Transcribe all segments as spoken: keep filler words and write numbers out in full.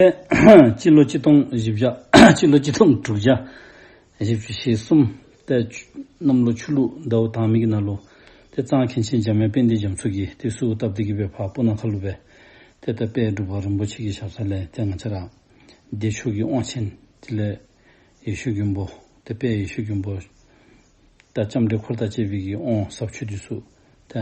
སྤྱི་ལོ་གཅིག་སྟོང་བཞི་བརྒྱ་སྤྱི་ལོ་གཅིག་སྟོང་དྲུག་བརྒྱ་བཞི་བཅུ་ཞེ་གསུམ་ཏེ་གནམ་ལོ་ཆུ་ལུག་ཟླཝ་དང་པའི་གི་ནང་ལུ་ཏེ་གཙང་མཁན་ཆེན་འཇམ་དབྱངས་དཔལ་ལྡན་རྒྱ་མཚོ་གིས་ཏེ་གསོལཝ་བཏབ་སྟེ་གི་སྦེ་ཕར་སྤུ་ན་ཁ་ལུ་སྦེ་ཏེ་ད་དཔལ་འབྲུག་པ་རིན་པོ་ཆེ་གི་ཞབས་ས་ལས་ཏེ་ང་བཅས་ར་བདེ་མཆོག་གི་དབང་ཆེན་དེ་ལས་ཡེ་ཤེས་མགོན་པོ་ཏེ་དཔལ་ཡེ་ཤེས་མགོན་པོ་ད་ལྕམ་དྲལ་འཁོར་དང་བཅས་པའི་གི་དབང་ཟབ་ཆོས་འདི་ཚུ་ཏེ་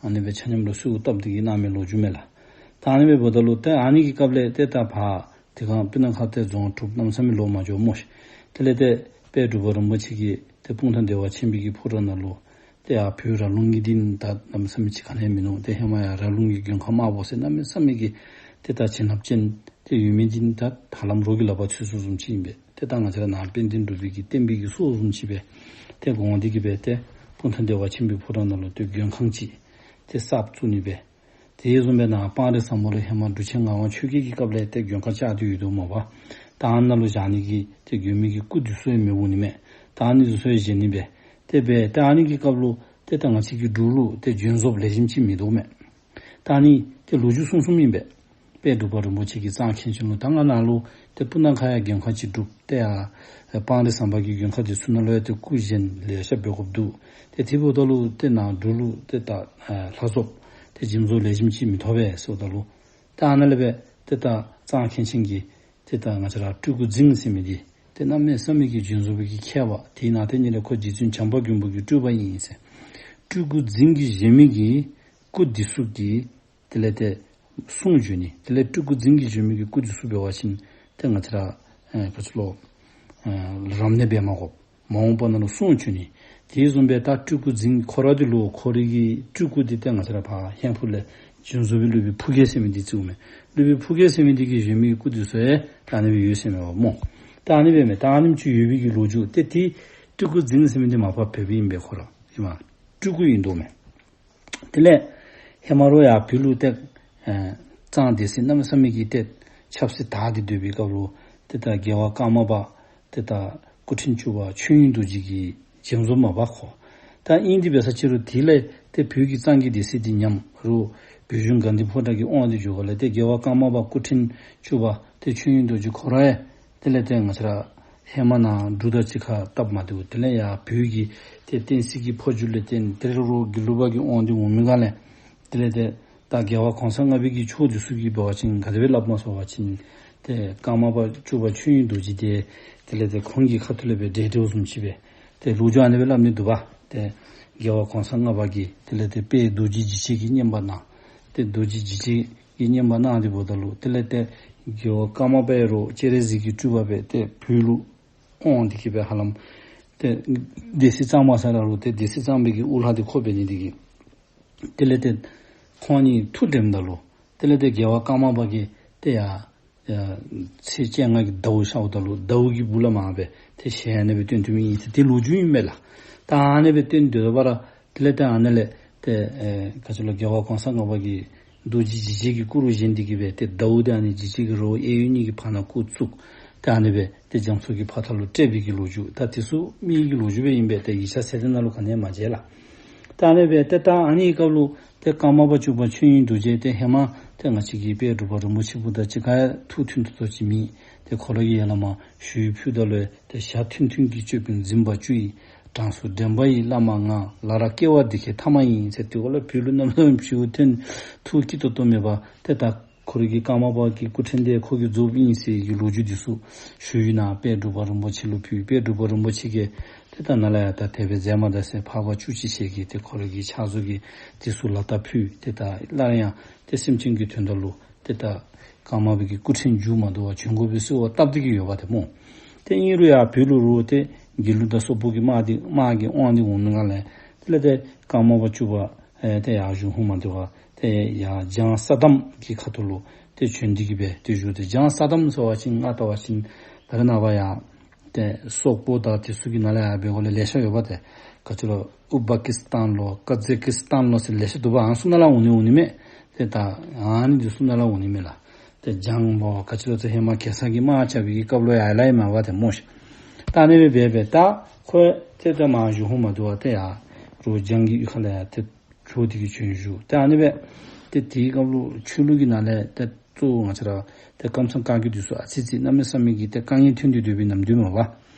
ཨ་ནི་སྦེ་ཆ་མཉམ་ལུ་གསོལཝ་བཏབ་སྟེ་གི་གནང་མི་ལོ་རྒྱུས་མས་ལགས། ད་ཨ་ནི་སྦེ་འབདཝ་ད་ལུ་ཏེ་ཨ་ནི་གི་སྐབས་ལས་ཏེ་ད་ཕར་དེ་སྒང་སྤུ་ན་ཁ་ཏེ་རྫོང་གྲུབ་གནམ་མེད་ས་མེད་ལོག་མ་འགྱོ་སྨོ་ཤིག། དེ་ལས་ཏེ་དཔལ་འབྲུག་པ་རིན་པོ་ཆེ་གིས་ཏེ་སྤུངས་ཐང་བདེ་བ་ཆེན་པོའི་གི་ཕོ་བྲང་ནང་ལུ་ཏེ་ཡར་བོད་ར་ལུང་གི་འདི་ད་གནམ་མེད་ས་མེད་ཅིག་ག་ནི་ཡང་མིན་ནུག། ཏེ་ཧེ་མ་ཡར་ར་ལུང་གི་མགོན་ཁང་དམར་པོ་ཟེར་གནམ་མེད་ས་མེད་ཀྱི་ཏེ་ད་བྱིན་རླབས་ཅན་ཏེ་ཡོད་མི་འདི་ད་ཧ་ལམ་རོགས་ཀྱི་ལག་པར་ཚུད་སོང་བཟུམ་ཅིག་ཨིན་པས། ཏེ་ད་ང་བཅས་ར་ནཱ་དཔལ་ལྡན་འབྲུག་པའི་གི་བསྟན་པའི་གི་སྲོག་བཟུམ་ཅིག་སྦེ་ཏེ་དགོངས་ཏེ་གི་སྦེ་ཏེ་སྤུངས་ཐང་བདེ་བ་ཆེན་པོའི་ཕོ་བྲང་ནང་ལུ་ཏེ་མགོན་ཁང་ཅིག་ཏེ་གསརཔ་བཙུགས་ནི་སྦེ། དེ་བཟུམ་སྦེ་ནཱ་སྤང་རི་ཟམ་པ་ལུ་ཧེ་མ་འབྲུག་ཆེན་ངག་དབང་ཆོས་རྒྱལ་གྱི་སྐབས་ལས་ཏེ་མགོན་ཁང་བཅགས་ཏེ་ཡོད་དོ་མས་པ། ད་ཨ་ནཱ་ལུ་བཞག་ནི་གི་ཏེ་མགོན་པོའི་གི་སྐུ་འདི་ཚུ་ཡང་མེདཔ་འོང་ནི་མས། ད་ཨ་ནི་འདི་ཚུ་ཡང་བཞེངས་ནི་སྦེ་ཏེ་སྦེ་ད་ཨ་ནི་གི་སྐབས་ལུ་ཏེ་ད་ང་བཅས་ཀྱི་འབྲུག་ལུ་ཏེ་འབྱོན་རྫོགསཔ་ལེགས་ཤོམ་ཅིག་མིན་འདུག་མས། ད་ཨ་ནི་ཏེ་ལོ་རྒྱུས་གསུངས་གསུངསམ་ཨིན་པས། དཔལ་འབྲུག་པ་རིན་པོ་ཆེ་གིས་གཙང་མཁན་ཆེན་ལུ་ད་ང་ནཱ་ལུ་ཏེ་སྤུ་ན་ཁ་ཡང་མགོན་ཁང་ཅིག་སྒྲུབ། ཏེ་ཡར་སྤང་རི་ཟམ་པ་གི་མགོན་ཁང་འདི་ཚུ་ནང་ལུ་ཡང་ཏེ་སྐུ་བཞེངས་ལེ་ཤ་འབད་དགོཔ་འདུག། ཏེ་དེ་འབདཝ་ད་ལུ་ཏེ་ནཱ་འབྲུག་ལུ་ཏེ་ད་ལྷ་བཟོ་ཏེ་འབྱོན་རྫོགསཔ་ལེགས་ཤོམ་ཅིག་མི་ཐོབ་པས་ཟེརཝ་ད་ལུ་ཏེ་ཨ་ནཱ་ལས་སྦེ་ཏེ་ད་གཙང་མཁན་ཆེན་གྱིས་ཏེ་ད་ང་བཅས་ར་སྤྲུལ་སྐུ་རྫིང་ཟེར་མི་འདི་ཏེ་གནམ་མེད་ས་མེད་ཀྱི་འབྱོན་རྫོགས་པའི་གི་མཁས་པ། དེ་ནང་དེ་ཉིད་ལས་ཁོ་རྗེ་བཙུན་བྱམས་པ་མགོན་པོ་གི་སྤྲུལ་པ་ཨིན་ཟེར། སྤྲུལ་སྐུ་རྫིང་གིས་བཞེངས་མི་གི་སྐུ་འདི་ཚུ་གི་དེ་ལས་ཏེ་གསུང་བརྗོད་ནི། དེ་ལས་སྤྲུལ་སྐུ་རྫིང་གིས་བཞེངས་མི་གི་སྐུ་འདི་ཚུ་འབད་བ་ཅིན་ཏེ་ང་བཅས་ར་ཨེ་ག་ཅི་ལོ་ཨེ་རབ་གནས་འབད་མ་དགོ། མ་འོངས་པ་ནང་ལུ་གསུང་བརྗོད་ནི། དེ་བཟུམ་སྦེ་ད་སྤྲུལ་སྐུ་རྫིང་ཁོ་ར་འདི་ལུ་ཁོ་རའི་གི་སྤྲུལ་སྐུ་འདི་ཏེ་ང་བཅས་ར་ཕར་ཧོར་ཕུག་ལས་འབྱོན་རྫོགས་པའི་སློབ་དཔོན་ཕུར་རྒྱལ་ཟེར་མི་འདི་བརྩིཝ་མས། སློབ་དཔོན་ཕུར་རྒྱལ་ཟེར་མི་འདི་གིས་བཞེངས་མི་གི་སྐུ་འདི་ཚུ་ཡང་ད་ཨ་ནི་སྦེ་ཡོད་ཟེར་མས་པ་སྨོ། ད་ཨ་ནི་སྦེ་མས། ད་ཨ་ནེམ་ཅིག་ཡོད་པའི་གི་ལོ་རྒྱུས། ཏེ་ཏེ་སྤྲུལ་སྐུ་རྫིང་ཟེར་མི་འདི་མ་པ་བོདཔ་ཨིན་པས། ཁོ་ར་ཧེ་མ་སྤྲུལ་སྐུ་ཨིན་དོ་མས། དེ་ལས་ཧེ་མ་རོགས་ཡར་བོད་ལུ་ཏེ་ཨེ་གཙང་སྡེ་སྲིད་གནམ་མེད་ས་མེད་ཀྱི་ཏེ་ཆབ་སྲིད་དར་ཏེ་སྡོད་པའི་སྐབས་ལུ་ཏེ་ད་རྒྱལ་བ་ཀརྨ་པ་ཏེ་ད་སྐུ་ཕྲེང་བཅུ་པ་ཆོས་དབྱིངས་རྡོ་རྗེ་གིས་འབྱོན་རྫོགས་མ་པ་ཁོ། ད་ཨིན་ཏེ་འབད་ས་ཅིག་རུང་དེ་ལས་ཏེ་བོད་ཀྱི་གཙང་གི་སྡེ་སྲིད་འདི་ཉམས་རུང་བོད་གཞུང་དགའ་ལྡན་ཕོ་བྲང་གི་དབང་འདི་འགྱོ་ག་ལས་ཏེ་རྒྱལ་བ་ཀརྨ་པ་སྐུ་ཕྲེང་བཅུ་པ་ཏེ་ཆོས་དབྱིངས་རྡོ་རྗེ་ཁོ་ར་ཡང་དེ་ལས་ཏེ་ང་བཅས་ར་ཧེ་མ་ནཱ་འབྲུག་དང་གཅིག་ཁར་སྟབས་མ་བདེཝ་དེ་ལས་ཡར་བོད་ཀྱི་ཏེ་བསྟན་སྲིད་ཀྱི་འཕོ་འགྱུར་ལས་བརྟེན་ཏེ་རོགས་དགེ་ལུགས་པ་གི་དབང་འདི་འོང་མི་སྒང་ལས་དེ་ལས་ཏེ་ད་རྒྱལ་བ་གོང་ས་ལྔ་པའི་གི་ཕྱོགས་འདི་ཚུ་གིས་འབད་བ་ཅིན་ག་དེ་སྦེ་སླབ་མས་ཟེར་བ་ཅིན་ཏེ་ཀརྨ་པ་བཅུ་པ་ཆོས་དབྱིངས་རྡོ་རྗེ་འདི་དེ་ལས་ཏེ་ཁོང་གི་ཁ་ཐུག་ལས་སྦེ་འདྲེ་འདྲེཝ་བཟུམ་ཅིག་སྦེ་ཏེ་ལོ་རྒྱུས་ཨ་ནི་སྦེ་སླབ་ནི་འདུག་པ། ཏེ་རྒྱལ་བ་གོང་ས་ལྔ་པ་གིས་དེ་ལས་ཏེ་དཔལ་རྡོ་རྗེ་འཇིགས་བྱེད་ཀྱི་བསྙེན་པ་གནང་། ཏེ་རྡོ་རྗེ་འཇིགས་བྱེད་ཀྱི་བསྙེན་པ་གནང་སྟེ་འབདཝ་ད་ལུ་དེ་ལས་ཏེ་རྒྱལ་བ་ཀརྨ་པ་ཡང་རོགས་སྤྱན་རས་གཟིགས་ཀྱི་སྤྲུལ་པ་སྦེ་ཏེ་བོད་ལུ་དབང་འདི་གིས་སྦེ་ཧ་ལམ་ཏེ་སྡེ་སྲིད་གཙང་པ་ཟེར་ར་རུང་ཏེ་སྡེ་སྲིད་གཙང་པའི་གི་དབུ་བླ་འདི་ཁོ་འབད་ནི་འདི་གིས་དེ་ལས་ཏེ་ཁོང་གཉིས་ཐུགས་འགྲནམ་ད་ལུ་དེ་ལས་ཏེ་རྒྱལ་བ་ཀརྨ་པ་གིས་ཏེ་ཡར་ཡར་ཚེས་བཅོ་ལྔ་གི་ཟླཝ་ཤརཝ་ད་ལུ་ཟླཝ་གི་སྦུག་ལས་མར་སྦེ་ཏེ་ཞལ་ཨ་ནི་སྦེ་སྟོན་སྟོནམ་ཨིན་ཟེར་ཏེ་ལོ་རྒྱུས་ཨིན་མས་ལགས། ད་ཨ་ནི་སྦེ་སྟོན་སྡོད་པ་ར་དེ་ལས་ཏེ་ཨ་ནི་ལས་ཏེ་ཨེ་ག་ཅི་ལོ་རྒྱལ་བ་གོང་ས་ལྔ་པ་གིས་རྡོ་རྗེ་འཇིགས་བྱེད་ཀྱི་སྐུ་རུ་བཞེངས་ཏེ་གི་སྦེ་ཏེ་ཟླཝ་འདི་ཨ་ནི་འཇིགས་བྱེད་ཀྱི་རི་བོ་གཡས་གཡོན་གཉིས་ཀྱི་བར་ན་སྐུ་བཙུགས། ཏེ་ཨ་ནི་སྦེ་ཏེ་རྒྱ་མཚོ་གི་ཕ་མཐའ་ལུ་བསྐྲད་པའི་གི་ལོ་རྒྱུས། ད་དེ་ཚུ་མི་གི་ལོ་རྒྱུས་སྦེ་ཨིན་པས། ཏེ་ཡིག་ཆ་ཟེར་དེ་ནང་ལུ་ག་ནི་ཡང་མ་མཇལ་ལགས། ད་ཨ་ནི་སྦེ་ཏེ་ད་ཨ་ནི་གི་སྐབས་ལུ་ཏེ་ཀརྨ་པ་བཅུ་པ་ཆོས་དབྱིངས་རྡོ་རྗེ་ཏེ་ཧེ་མ་ཏེ་ང་བཅས་ཀྱི་དཔལ་འབྲུག་པ་རིན་པོ་ཆེ་ཕུ་དང་གཅིག་ཁར་ཐུགས་མཐུན་ཏོག་ཏོ་ཅིག་མེད། ཏེ་ཁོ་ར་གིས་ཡར་ལས་མར་ཞུ་ཡིག་ཕུལཝ་ད་ལུ་ཏེ་ཞྭ་མཐོན་མཐིང་གི་ཅོད་པན་འཛིན་པ་བཅུ་ཡིས། གྲངས་སུ་འདྲེན་པ་ཡི་བླ་མ་ང་། ལ་རག་སྐྱེ་བ་འདི་སྐད་ཐ་མ་ཡིན་ཟེར། དེ་འགོ་ལས་བོད་ལུ་གནམ་མེད་ས་མེད་ཞུ་ཡིག་ཐོན། ཐུགས་སྐྱིད་ཏོག་ཏོ་མེད་པར་ཏེ་ད་ཁོ་རའི་གི་ཀརྨ་པ་གི་སྐུ་ཕྲེང་འདི་ཁོ་གིས་རྫོགསཔ་ཨིན་ཟེར་གྱི་ལོ་རྒྱུས་འདི་ཚུ་ཞུ་ཡིག་ནང་དཔལ་འབྲུག་པ་རིན་པོ་ཆེ་ལུ་ཕུལ། དཔལ་འབྲུག་པ་རིན་པོ་ཆེ་གིས་ཏེ་ད་ནཱ་ལས་ཡར་ད་དེ་སྦེ་མཛད་མ་ད་ཟེར་འཕགས་པ་བཅུ་གཅིག་ཞལ་གྱིས་ཏེ་ཁོ་རའི་གི་ཕྱག་བཟོ་གི་འདི་ཚུ་ལག་རྟགས་ཕུལ། ཏེ་ད་སླར་ཡང་ཏེ་སེམས་ཅན་གྱི་དོན་དག་ལུ་ཏེ་ད་ཀརྨ་པའི་གི་སྐུ་ཕྲེང་མཇུག་མ་བསྡུ་བར་བྱོན་དགོ་པའི་གསོལ་བ་བཏབ་སྟེ་གི་ཡོདཔ་ཏེ་སྨོ། ཏེ་ཨིན་རུང་ཡར་བོད་ལུ་རུང་ཏེ་དགེ་ལུགས་དང་སོག་པོ་གི་དམག་འདི་དམག་གི་དབང་འདི་འོང་མི་སྒང་ལས་དེ་ལས་ཏེ་ཀརྨ་པ་བཅུ་པ་ཨེ་ཏེ་ཡར་བཞུགས་ཧུ་མ་བཏུབ་པར་ཏེ་ཡར་ལྗང་ས་དམ་གྱི་ཁ་ཐུག་ལུ་ཏེ་བྱོན་ཏེ་གི་སྦེ་ཏེ་བཞུགས་ཏེ། ལྗང་ས་དམ་ཟེར་བ་ཅིན་ང་བལྟ་བ་ཅིན་ད་རེས་ནངས་པ་ཡར་ཏེ་སོག་པོ་དང་དེ་ཚུ་གི་ནང་ལས་ཡར་འབད་དགོ་ལས་ལེ་ཤ་ཡོདཔ་ཏེ། ག་ཅི་ལོ་ཨུ་བ་ཀི་སི་ཐན་ལོ་ཀ་ཛེ་ཀི་སི་ཐན་ལོ་ཟེར་ལེ་ཤ་འདུག་པ། ཨ་ནི་ཚུ་ནང་ལས་འོང་ནི་འོང་ནི་མས། ཏེ་ད་ཨ་ནི་འདི་ཚུ་ནང་ལས་འོང་ནི་མས་ལགས། ཏེ་ལྗང་ལོ་ག་ཅི་ལོ་ཏེ་ཧེ་མ་གེ་སར་གྱི་དམག་རྐྱབ་པའི་གི་སྐབས་ལུ་ཡར་ལས་ཡར་མར་བ་ཏེ་སྨོ་ཤིག། ད་ཨ་ནི་སྦེ་འབད་འབད་ད་ཁོ་ཏེ་ད་མར་བཞུགས་ཧུ་མ་བཏུབ་པར་ཏེ་ཡར་རུང་ལྗང་གི་གཡུས་ཁ་ལས་ཡར་ཏེ་བྱོག་སྟེ་གི་བྱོན་བཞུགས། ཏེ་ཨ་ནི་སྦེ་ཏེ་དེའི་སྐབས་ལུ་ཆོས་ལུགས་ཀྱི་ནང་ལས་ཏེ་གཙོ་བོ་ང་བཅས་ར་ ཏེ་ཀམ་ཚང་བཀའ་བརྒྱུད་འདི་ཚུ་ཨ་ཙི་ཙི་གནམ་མེད་ས་མེད་ཀྱི་ཏེ་དཀའ་ངལ་ཐོན་ཏེ་སྡོད་པའི་ནམ་དུས་མས་པ།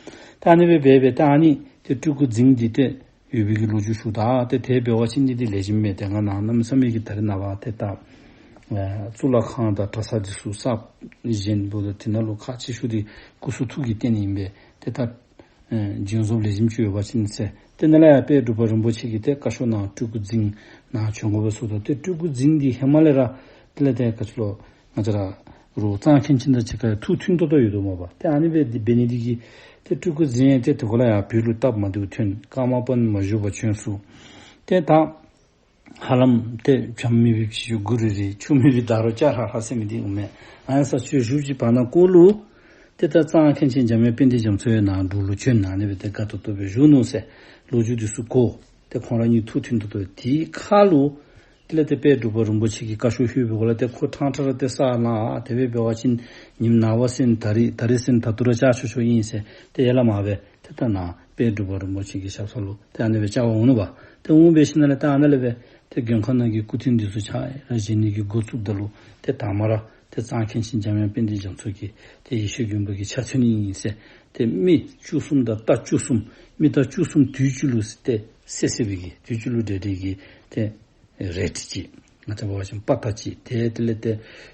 ད་ཨ་ནི་སྦེ་འབད་འབད་ད་ཨ་ནི་ཏེ་སྤྲུལ་སྐུ་རྫིང་འདི་ཏེ་ཡོད་པའི་གི་ལོ་རྒྱུས་ཞུཝ་ད་ཏེ་དེ་འབད་བ་ཅིན་འདི་འདི་ལེགས་ཤོམ་མས། ཏེ་ང་ནཱ་གནམ་མེད་ས་མེད་ཀྱི་ད་རེས་ནངས་པ་ཏེ་ད་ཨེ་གཙུག་ལག་ཁང་དང་གྲྭ་ས་འདི་ཚུ་གསར་བཞེངས་འབདཝ་ད་དེ་ནང་ལུ་ཁག་ཆེ་ཤོས་འདི་སྐུ་གསུང་ཐུགས་ཀྱི་རྟེན་ཨིན་པས། ཏེ་ད་ཨེ་བྱིན་རྫོབ་ལེགས་ཤོམ་ཅིག་ཡོད་པ་ཅིན་ཟེར། ཏེ་ནཱ་ལས་ཡར་དཔལ་འབྲུག་པ་རིན་པོ་ཆེ་གིས་ཏེ་བཀའ་ཤོག་ནང་སྤྲུལ་སྐུ་རྫིང་ནཱ་བྱོན་དགོ་པས་ཟེརཝ་ད་ཏེ་སྤྲུལ་སྐུ་རྫིང་འདི་ཧེ་མ་ལས་ར་དེ་ལས་ཏེ་ག་ཅི་ལོ་ང་བཅས་ར་རུ་གཙང་མཁན་ཆེན་དང་གཅིག་ཁར་ཐུགས་མཐུན་ཏོག་ཏོ་ཡོད་དོ་མས་པ། ཏེ་ཨ་ནི་སྦེ་འདི་འབད་ནི་འདི་གིས་ཏེ་སྤྲུལ་སྐུ་རྫིང་ཡང་ཏེ་དེ་གུ་ལས་ཡར་བོད་ལུ་སྟབས་མ་བདེཝ་ཐོན། ཀརྨ་པ་མ་བཞུགས་པར་བྱོན་སོང་། ཏེ་ད་ཧ་ལམ་ཏེ་བྱམས་མེད་པའི་བྱི་ཅུང་སྒུག་རེ་རེ། ཆུ་མེད་པའི་ཟླ་རོ་སྐྱ་ཧྲ་ཧྲ་ཟེར་མི་འདི་འོང་མས། ཨ་ཡ་ས་ཆུ་བཞུར་གྱི་བར་ན་ཀོ་ལུ་ཏེ་ད་གཙང་མཁན་ཆེན་འཇམ་དབྱངས་དཔལ་ལྡན་རྒྱ་མཚོ་ཡང་ནཱ་འབྲུག་ལུ་བྱོན། ཨ་ནི་སྦེ་ཏེ་དགའ་ཏོག་ཏོ་སྦེ་བཞུགས་ནུག་ཟེར་ལོ་རྒྱུས་འདི་ཚུ་གོ། ཏེ་ཁོང་ར་གཉིས་ཐུགས་མཐུན་ཏོག་ཏོ། དེའི་ཁར་ལུ་དེ་ལས་ཏེ་དཔལ་འབྲུག་པ་རིན་པོ་ཆེ་གིས་བཀའ་ཤོག་ལྷོད་པའི་སྒང་ལས་ཏེ་ཁོ་ཕྲང་ཕྲང་ར་ཏེ་ས་ལངས། དེ་སྦེ་འབད་བ་ཅིན་ཉིནམ་ནངས་པ་ཟེར་ན་ད་རིས་ད་རིས་ཟེར་ན་ད་ལྟོ་ར་བཅར་ཆོག་ཆོག་ཨིན་ཟེར་ཏེ་ཡ་ལ་མ་སྦེ་ཏེ་ད་ནཱ་དཔལ་འབྲུག་པ་རིན་པོ་ཆེ་གི་ཞབས་ས་ལུ་ཏེ་ཨ་ནི་སྦེ་བཅར་བར་འོང་ནུག་པ། ཏེ་འོང་འབད་ཞིནམ་ལས་ཏེ་ཨ་ནཱ་ལས་སྦེ་ཏེ་མགོན་ཁང་ནང་གི་སྐུ་རྟེན་འདི་ཚུ་ཕྱག་ལཱ་བཞེས་ནི་གི་འགོ་བཙུགསཔ་ད་ལུ་ཏེ་དང་པ་ར་ཏེ་གཙང་མཁན་ཆེན་འཇམ་དབྱངས་དཔལ་ལྡན་རྒྱ་མཚོ་གིས་ཏེ་ཡེ་ཤེས་མགོན་པོ་གི་ཕྱག་མཚན་ཨིན་ཟེར། ཏེ་མི་བཅུ་གསུམ་དང་རྟ་བཅུ་གསུམ། མི་རྟ་བཅུ་གསུམ་དུས་གཅིག་ལུ་ཏེ་བསད་བསད་པའི་གི་དུས་གཅིག་ལུ་བསྒྲལ་བསྒྲལ་གྱི་ཏེ་རལ་གྲི་ཅིག། ང་བཅས་འབད་བ་ཅིན་དཔའ་རྟགས་ཅིག། ཏེ་དེ་ལས་ཏེ་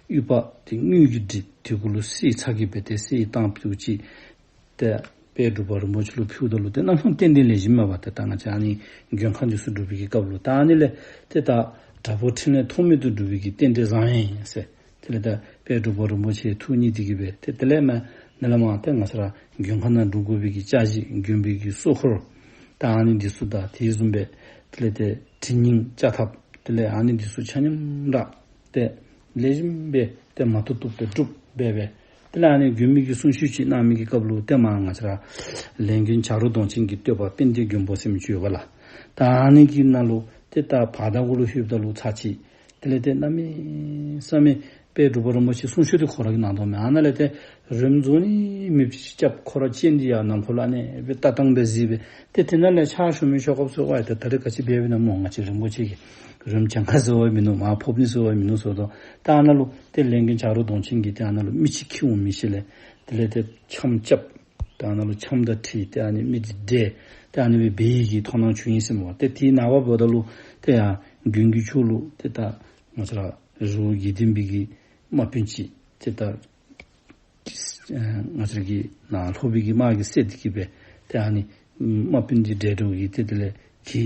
དབུས་པ་ཏེ་དངུལ་གྱི་གྲི། དེ་གུ་ལུ་གསེར་ཚ་གྱང་སྦེ་ཏེ་གསེར་ཏམ་ཏིག་ཅིག། ཏེ་དཔལ་འབྲུག་པ་རིན་པོ་ཆེ་ལུ་ཕུལཝ་ད་ལུ་ཏེ་གནམ་མེད་ས་མེད་རྟེན་འབྲེལ་ལེགས་ཤོམ་མས་པ། ཏེ་ད་ང་བཅས་ཨ་ནི་མགོན་ཁང་འདི་ཚུ་སྒྲུབ་པའི་གི་སྐབས་ལུ་ད་ཨ་ནི་ལས་ཏེ་ད་དྲག་པོ་ཕྲིན་ལས་ཐོགས་མེད་དུ་སྒྲུབ་པའི་གི་རྟེན་འབྲེལ་བཟང་ཡང་ཡིན་ཟེར། དེ་ལས་ད་དཔལ་འབྲུག་པ་རིན་པོ་ཆེ་ཐུགས་མཉེས་ཏེ་གི་སྦེ་ཏེ་དེ་ལས་མར་ནཱ་ལས་མར་ཏེ་ང་བཅས་ར་མགོན་ཁང་ནང་སྒྲུབ་དགོ་པའི་གི་བཅའ་གཞི་མགོན་པོའི་གི་གཙོ་འཁོར་ད་ཨ་ནི་འདི་ཚུ་དང་དེ་བཟུམ་སྦེ་དེ་ལས་ཏེ་གྲི་སྙིང་བཅའ་ཐབས་དེ་ལས་ཨ་ནི་འདི་ཚུ་ཆ་མཉམ་ར་ཏེ་ལེགས་ཤོམ་སྦེ་ཏེ་མ་བཏུབ་བཏུབ་སྦེ་གྲུབ་སྦེ་སྦེ། དེ་ལས་ཨ་ནི་མགོན་པོའི་གི་གསུང་ཆོག་ཅིག་གནང་མི་གི་སྐབས་ལུ་ཏེ་མར་ང་བཅས་ར་ལས་མགོན་བྱ་རོག་གདོང་ཅན་གྱི་བསྟོད་པ་དཔལ་ལྡན་མགོན་པོ་ཟེར་མི་ཅིག་ཡོད་པ་ལགས། ད་ཨ་ནི་གི་ནང་ལུ་ཏེ་ད་བར་ད་གུ་ལུ་ལྷོདཔ་ད་ལུ་ཚར་གཅིག། དེ་ལས་ཏེ་གནམ་མེད་ས་མེད་དཔལ་འབྲུག་པ་རིན་པོ་ཆེ་གསུང་ཆོག་འདི་ཁོ་ར་གིས་གནང་དོ་མས། ཨ་ནཱ་ལས་ཏེ་རོལམོ་རྫོགས་ནི་མེདཔ་ཅིག་རྐྱབ། ཁོ་ར་སྤྱན་འདི་ཡར་ནམ་མཁའ་ལུ་ཨ་ནི་སྦེ་ལྟ་སྟངས་སྦེ་གཟིགས་སྦེ། ཏེ་དེ་ནང་ལས་ཕྱག་ཞུ་མི་ཤོག་སྐབས་སུ་ཝའི་ཏེ་ད་རེས་ག་ཅི་འབད་འབདཝ་ཨིན་ན་སྨོ། ང་བཅས་རིན་པོ་ཆེ་གིས་རོལམོ་གྱངས་ཁ་བཟེད་བ་མིན་ནུག། མར་ཕབ་ནི་བཟེད་བ་མིན་ནུག་ཟེརཝ་ད། ད་ཨ་ནཱ་ལུ་ཏེ་ལས་མགོན་བྱ་རོག་གདོང་ཅན་གྱིས་ཏེ་ཨ་ནཱ་ལུ་མི་ཅིག་འཁྱིད་འོང་མི་ཅིག་ལས་དེ་ལས་ཏེ་འཆམ་རྐྱབ། ད་ཨ་ནཱ་ལུ་འཆམ་དང་འཁྲིལ་ཏེ་ཨ་ནི་མི་འདི་བསྒྲལ། ཏེ་ཨ་ནི་སྦེ་འབད་ནི་གི་དོ་སྣང་བྱུང་ཡི་ཟེར་སྨོ། ཏེ་དེའི་ནངས་པ་འབདཝ་ད་ལུ་ཏེ་ཡར་མགོན་གྱི་ཕྱོགས་ལུ་ཏེ་ད་ང་བཅས་ར་རི་བོ་དགེ་ལྡན་པའི་གི་དམག་དཔོན་ཅིག་ཏེ་ད་ཨེ་ང་བཅས་ར་གི་ནཱ་ལྷོ་པའི་གི་དམག་གིས་བསད་དེ་གི་སྦེ་ཏེ་ཨ་ནི་དམག་དཔོན་འདི་བསྒྲལ་འགྱོ་གི་ཏེ་དེ་ལས་གི་